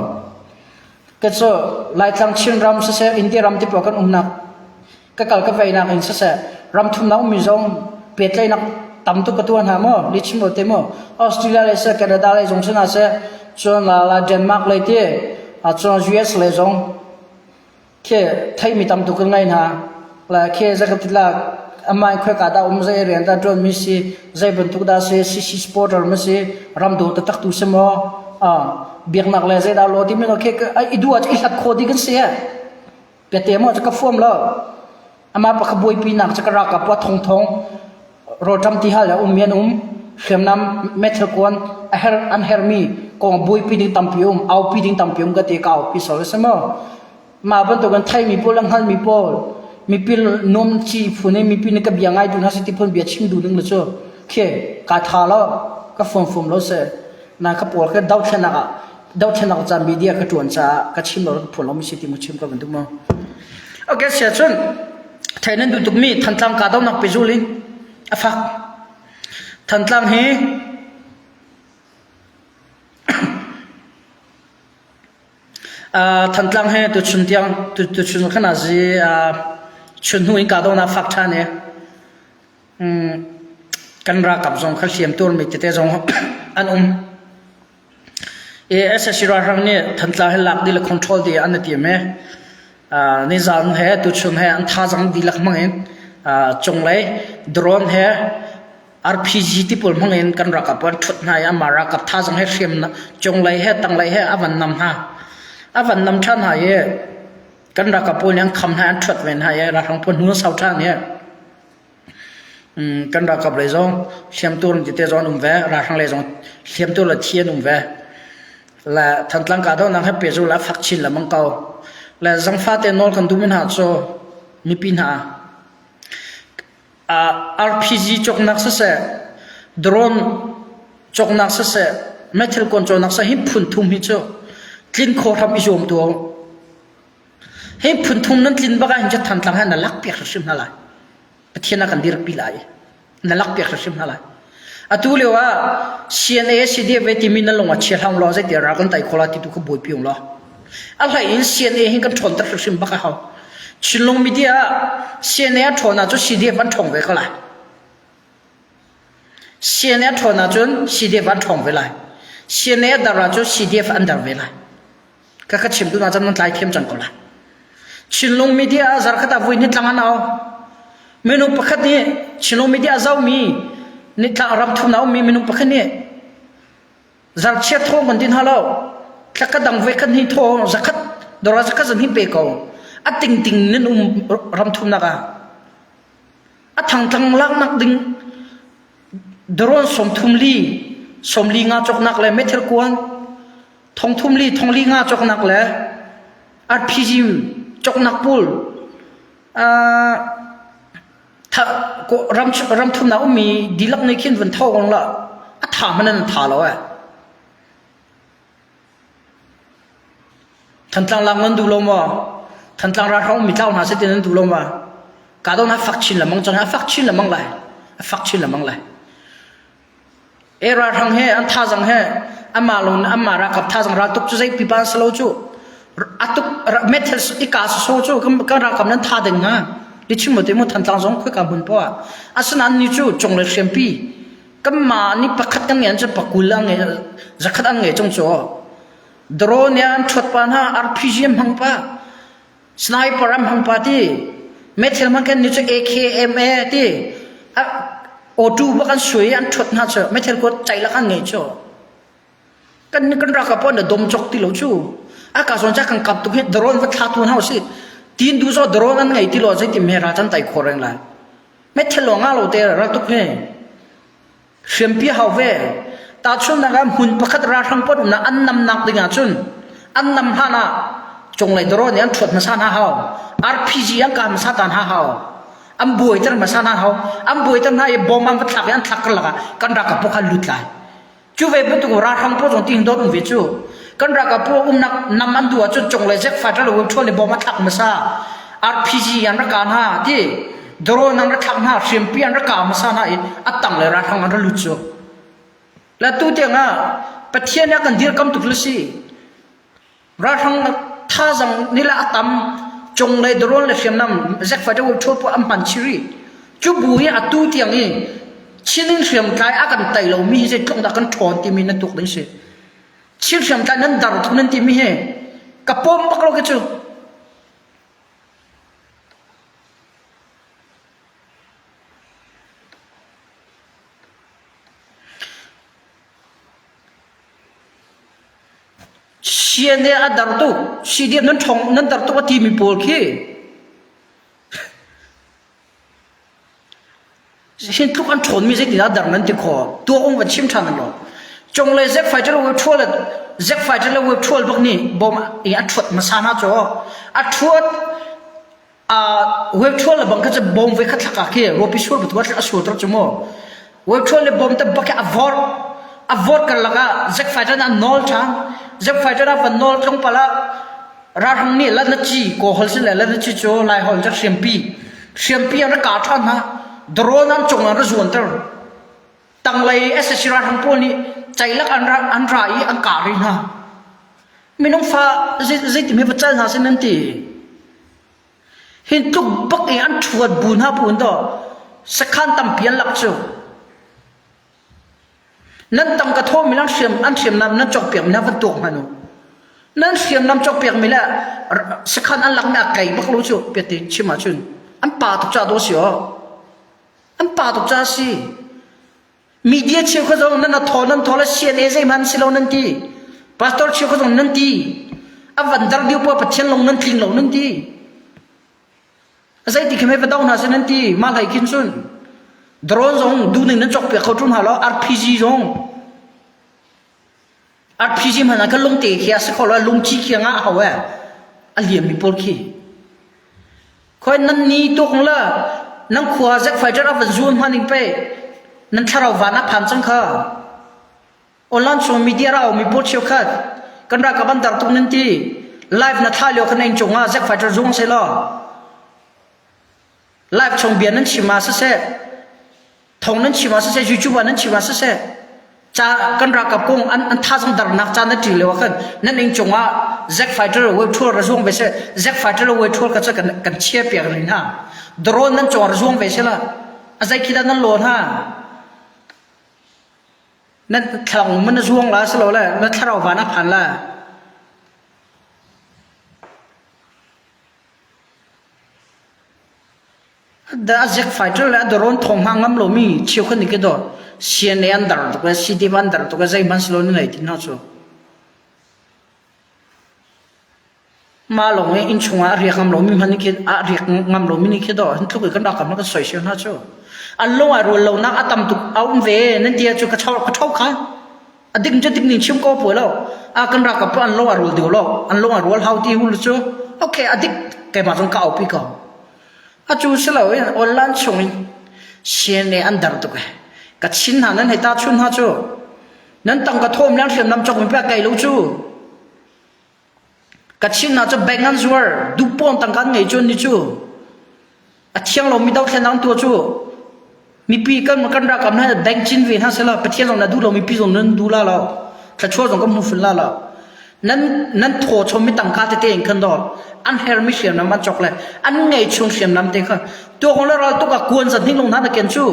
Ka cu Laitlang Chinram siseh India ram ti pawl kan umnak ka kal ka veinak in siseh ram thumnak ummi zong pehtlaihnak tam tuk ka tuah hna maw lihchim lo te maw Australia lei seh Canada lei zong si hna seh cun la Denmark lei ti cun US lei zong khi theihmi tam tuk kan ngei hna la khi zei la amah in khoika dah um zei rian dah ṭuanmi si zei bantuk dah si CC supporter ma si ram daw taktak tu si maw biaknak le zei dah law timi khi i duh ah i hlat kho ding kan si biate maw ka fuam lo amah pakha buaipi nak cu ka ralkap wa thong thong rawlṭam ti hal le um mi an um hriamnam metal kuan a her an hermi kong buaipi ding tampi um aupi ding tampi um ka ti ka aupi sol si maw Mah bantuk an theimi pawl le hngalhmi pawl mipi nuam ci phun in mipi nih ka bia ngai duh hna seh ti phun bia chim duh ding le cu khi ka tha lo ka fuam fuam lo si na ka pawl ka dothlenak ah dothlenak ca media ka tuan caah ka chim lo ka phuan lo mi si ti mu chim ka van duh mu okay sia cun thei nan duh tuk mi Thantlang ka donak pezul in a fak Thantlang hi Thantlang he tuchun tiang tuchun khan ah zi chun hnu in kahdohnak fak ṭhan i kan ralkap zong kha hliam tuarmi tete zong an um. I SSC ralhrang nih Thantlang hi lak dih le control dih an i tim i nizan he tuchun he an thazaang dihlak hmang in cunglei drone he RPG ti pawl hmang in kan ralkap an ṭhut hna i amah ralkap thazaang he hriam cunglei he tanglei he a van nam hna. A van nam ṭhan hna i kan ralkap pawl nih an kham hna i an ṭhuat ve hna i ralhrang pawl hnu an sau ṭhan i kan ralkap lei zong hliamtuar tete zong an um ve, ralhrang lei zong hliamtuar le thi an um ve. Le Thantlang kahdohnak he pehzulh a fak chin lengmang ko. Le zangfate nawl kan duhmi hna cu mipi hna RPG cawknak siseh, drone cawknak siseh, meithal kuan cawknak siseh hi phun thum hi cu tlin khawh hram i zuam tuah u. Hi phun thum nan tlin bak ahhin cu Thantlang he na lak piak hrimhrim hna lai. Pathian a kan dirpi lai. Na lak piak hrimhrim hna lai. Atu lio ah CNA CDF timi nan lung ah chia hlah law zeiti ral kan tai kho la ti tu kha buaipi ung law. A hlei in CNA hin kan ṭhawnter hrimhrim bak a hau. Chinlung media ah CNA a ṭhawn ahcun CDF an ṭhawng ve ko lai. CNA a ṭhawn ahcun CDF an ṭhawng ve lai. CNA a dar ahcun CDF an dar ve lai. Ka ka chim tu na chan nan tlai thiam cang ko lai. Chinlung media ah zarkhat ah vui nitlang an au. Minung pakhat nih Chinlung media a zomi nitlang ram thum na ummi minung pakhat nih zarchiat thaw kan ti hna lo. Thlaka dang voi khat hnih thaw zakhat dora zakhat zan hi pe ko. A tingting nan um ram thumnak ah. A thangtlang laknak ding drone sawmthum li sawmli nga cawknak le meithal kuan thongthum li thongli nga cawknak le RPG cawknak pawl ram ram thumnak ummi dihlak nih khin vun tho kong la a tha hmanh an tha lo eh Thantlang lang nan duh lo maw Thantlang ralhrang ummi tlau hna seh ti nan duh lo maw kahdohnak fak chin lengmang cang a fak chin lengmang lai a fak chin lengmang lai. E ralhrang he an thazang he amah lawng amah ralkap thazang raltuk cu zei pipa an si lo cu. Atuk methel i ka so cu kan ralkap nan tha ding hnga. Li chim te mu Thantlang zong khoi ka hmun poah. Asinain ni cu cung le hriampi kanmah nih pakhat kan ngen cu pakul an ngei zakhat an ngei chung cu drone an ṭhuat pa hna RPG an hmang pa sniper an hmang pa ti methel hmang kan ni cu AKMA ti auto bak an sui an ṭhuat hna cu methel ko ceilak an ngei cu kan kan ralkap pawl na dom chok ti lo cu a ka zawn ca kan kap tuk hi drone va thla tu hna usih tin du zo drone an ngei ti lo zeitin me ra chan tai kho reng lai methel lo nga lo te ral tuk hi hriampi hau ve tahchunhnak ah hmun pakhat ralhrang pawl umnak an namnak ding ahcun an nam hlan ah cunglei drone nih an ṭhuat hmasa hna hau RPG an kah hmasa ta hna hau an buaiter hmasa hna hau an buaiter hna i bom an va thlak i an thlak karlak ah kan ralkap pawl kha lut lai Cu ve bantuk ralhrang pawl zong ti dawt um ve cu. Kan ralkap pawl umnak nam an duh ahcun cung le zek fighter le ṭhual le bom a thlak hmasa. RPG an rak kah hna ti. Drone an rak thlak hna, hriampi an rak kah hmasa hna i a tang le ralhrang an ra lut cu. La tu tiang ah Pathian a kan dirkam tuk le si. Ralhrang thazang nila a tam cung le drone le hriamnam zek fighter ṭhual pawl an hman chih rih. Cu bu hi atu tiang i Chin in hriamtlai a kan tei lomi hi zeitluk dah kan ṭhawn timi na tuk ding si. Chin hriamtlai nan dar tuk nan timi hi ka pawm bak lo khi cu. CNA a dar tuk, CDF nan ṭhawng nan dar tuk a timi pawl khi Hin tluk an ṭhawnmi zeitindah dar nan ti khawh? Tuah ung van chim ṭhan law. Cunglei Zack fighter le ṭhual Zack fighter le ṭhual bak nih bom i a ṭhuat hmasa hna cu a ṭhuat web ṭhual le bang kha cu bom voi khat thlak ah khi ruapi sur bantuk a sur ter cu mu. Web ṭhual le bom te bak khi a vawr a vawr karlak ah Zack fighter nih a nawl ṭhan. Zack fighter a van nawl tlawmpal ah Ralhrang nih Lanaci Kawlholh si le Lanaci cu Laiholh cu hriampi hriampi an rak kah ṭhan hna. Drone an cung an ra zuanter. Tanglei SSC ralhrang pawl nih ceilak an ra an ra i an kah rih hna. Minung fa zeitim hi va cal hna seh nan ti. Hin tluk bak i an ṭhuat bu hna bu in daw sakhan tampi an lak cu. Nan tangka thawmi nan hriam an hriamnam nan cawkpiakmi hna van tuak hmanh u. Nan hriamnam cawkpiakmi le sakhan an lakmi a kei bak lo cu piati chim ahcun an pa tuk ca dawh si aw. An pa tuk ca si. Media cheukhat zong nan a thaw nan thaw le CNA zeihmanh si lo nan ti. Pastor cheukhat zong nan ti. A van dar diu pa Pathian lung nan tling lo nan ti. Zeiti khi mei va do hna seh nan ti mah hlei khin cun drone zong duhning nan cawkpiak kho ṭung hna lo RPG zong RPG hmanh ah khan lungte khi a si kho lo lungci khi a ngah hau e a liammi pawl khi khoi nan ni tuk la nan khua zek fighter a van zuam hmaning pe nan thlarau van a phan cang kha Online chung media ra mi pawl cheukhat kan ralkap an dar tuk nan ti live na thla lio kan inn cung ah Zack Fighter zung se law live chung bia nan chim ah siseh thong nan chim ah siseh YouTube ah nan chim ah siseh ca kan ralkap kong an an thazang darnak ca na ṭi lio ah khan nan inn cung ah Zack Fighter web tour ra zuang ve se Zack Fighter web tour ka kan kan chia piak rin ha drone nan cung ra zuang ve se la a zei khi dah nan lawn ha Na thlarau man na zuang la silole na thlarau van a phan la. Da zek fighter le a thong hma ngam lomi cheukhat nih ke dor CNA an dar tuk le CDF an dar tuk le zeihmanh silo ni nei ti hna cu. Mah lawng i innchung ah a riak ngam lomi hmanh nih khin a riak ngam lomi nih khi dawh hin tluk i kan ralkap hna kan soisel hna cu. An lung ai rual lonak a tam tuk a um ve nan ti ahcun ka ṭho ka ṭho kha. A dik cu dik ning chim ko puai lo. A kan ralkap an lung ai rual deuh lo. An lung ai rual hau ti hul cu okay a dik keimah zong ka aupi ko. Atu si lo in online chung in CNA an dar tuk e. Ka chin hna nan hei ta chun hna cu. Nan tangka thawm le an hriamnam cawk mi pe kai lo cu. Kachin hna cu bank an zuar, duhpawn tangka an ngei cu ni cu. A thiang lomi dothlennak an tuah cu. Mipi kan kan rakam hna bank cin ve hna sela Pathian zong na duh lo mipi zong nan duh la lo thluachuah zong kan hmu fun la lo nan nan thaw chom mi tangka tete in khan do an her mi hriamnam an chok le an ngei chung hriamnam te kha tuak le ral tuk a kuan zan hing long hna na ken chu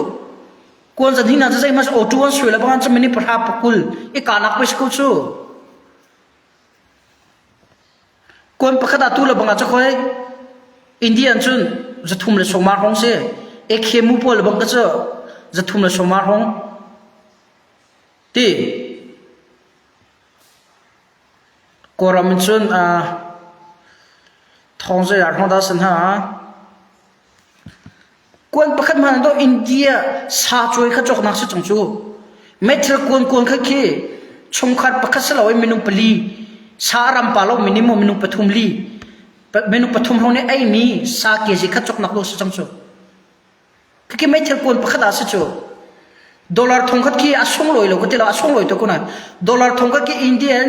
kuan zan hing na zai mas auto an sui la bangan chu mini pahra pakul i kanak pe sku chu Kuan pakhat ah tu le bang ah cakoi Indian cun zathum le sawma hrawng si. Ekhemu pawl le bang ka cu zathum le sawma hrawng ti. Kawlram in cun uh, thong zei ah hrawng dah san ha. Kuan pakhat hmanh ah India sa cuai kha cawknak si cang cu. Meithal kuan kuan kha khi chungkhar pakhat si loin minung pali sa ram pa lo minimum minung pathum li minung pathum hrawng nih eimi sa kg khat cawknak dawh si cang cu. Khi meithal kuan pakhat ah si cu. Dollar thong khat khi a sunglawi lo ka ti lo a sunglawi tuk ko nain dollar thong khat khi Indian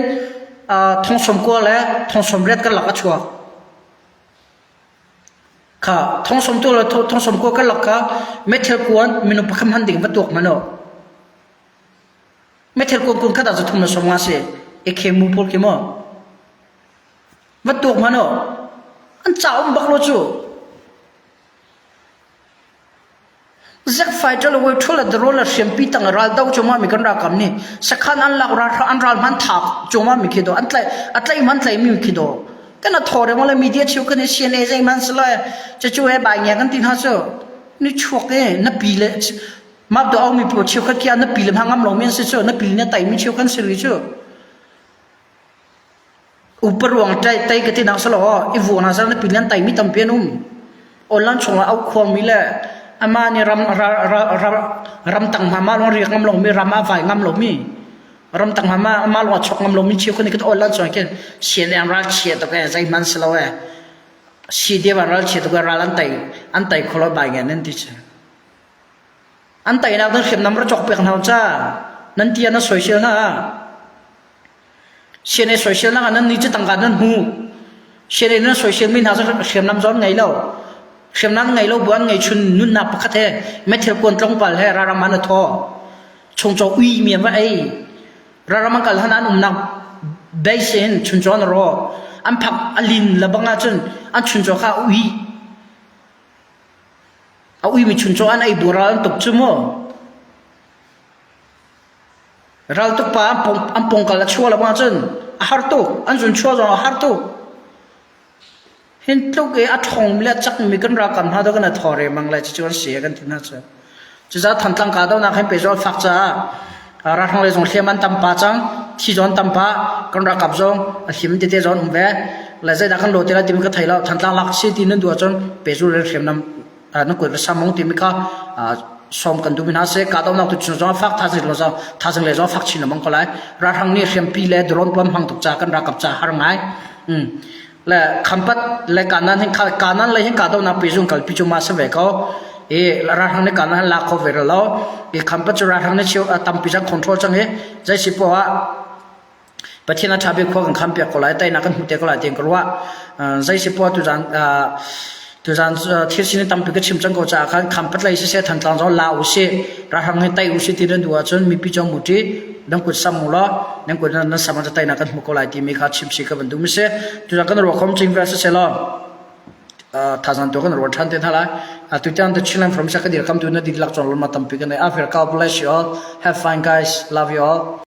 thong sawm kua le thong sawm riat karlak a chuak. Kha thongsawm tu le thongsawm kua karlak kha meithal kuan minung pakhat hman ding va tuak hmanh u. Meithal kuan kun khat ah zathum le 50 si. Ekhe mu pawl khi maw. Va tuak hmanh u. An ca um bak lo cu. Zack fighter le Wei le Drone le hriampi tang ral do cuahmah mi kan ralkap nih sakhan an lak ral an ral hman thak cuahmah mi khi do an tlai a tlai man tlai mi khi do kan a thaw reng le media chiu kan CNA zei man si lai cu he bai nge kan ti hna cu ni chuak e na pi le map do au mi pu chiu khat kia na pi le ma ngam lo mi si cu na pi ne tai mi chiu kan si ri cu Upa ruang tai tai ka ti nak salo i vu hna sal na pin tai mi tampi an um. Online chungah au khuang mi le ama nih ram ram tang hma ma long riak ngam lo mi ram a vai ngam lo mi ram tang hma ma ma long a chok ngam lo mi chiu kan kan online chung khin CNN ral chia to ke zai man salo e CDF ral chia to ke ral an tai an tai kholo bai ngen nan ti che an tai nak dan hriamnam ra chok pek hna cha nan tia na soisel na CNA soiselnak ah nan nih cu tangka nan hmu. CNA nan soiselmi hna cu hriamnam zong an ngei lo. Hriamnam ngei lo bu an ngei chun nunnak pakhat he meithal kuan tlawmpal he ralram an a thaw. Chungcaw ui mi an va ei. Ralram an kal han an umnak base in chuncaw an raw. An phak a lin le bang ahcun an chuncaw kha a ui. A uimi chuncaw an ei bu ral an tuk cu mu. Raltuk pa an pongkal a chuah lo ahcun a har tuk. An zun chuah zong a har tuk. Hin tluk i a ṭhawngmi le a cakmi kan ralkap hna cu kan i thaw riangmang lai cucu an si kan ti hna cu. Cucaah Thantlang kahdohnak hin pehzulh an fak caah ralhrang lei zong hliam an tam pah cang, thi zong an tam pah, kan ralkap zong a hlim tete zong an um ve. Le zeidah kan lawh te lai timi ka thei lo. Thantlang lak si ti nan duh ahcun pehzulh in hriamnam na kut va samong timi kha sawm kan duh mi hna seh kahdohnak tu chung zong fak thazing lo zong thazing le zong fak chin lengmang ko lai ralhrang nih hriampi le drone pom hmang tuk ca kan ralkap ca har ngai le khampat le kanan hin kanan le hin kahdohnak pi zung kalpi cu ma se ve ko i ralhrang nih kanan la kho ve lo i khampat cu ralhrang nih chiu tampi cang control cang i zei si poah Pathian a ṭha bik khua kan khampiak ko lai, teinak kan hmuh te ko lai tiin ka ruah. Zei si poah tuzaan tuzaan thil sining tampi ka chim cang ko caah khan khampat lei siseh Thantlang zong la usih, ralhrang hi tei usih ti nan duh ahcun mipi cu mu ṭi, nan kut sam u law nan kut nan sam ah teinak kan hmu ko lai timi kha chim si ka van duh mi si. Tuzaan kan ruah khom cing vial siseh law thazang tu kan ruat ṭhan te hna lai. Atu tiang The Chinland from Sakadir kam tu na dihlak cong lama tampi kan nei. Afir God bless you all. Have fun guys. Love you all.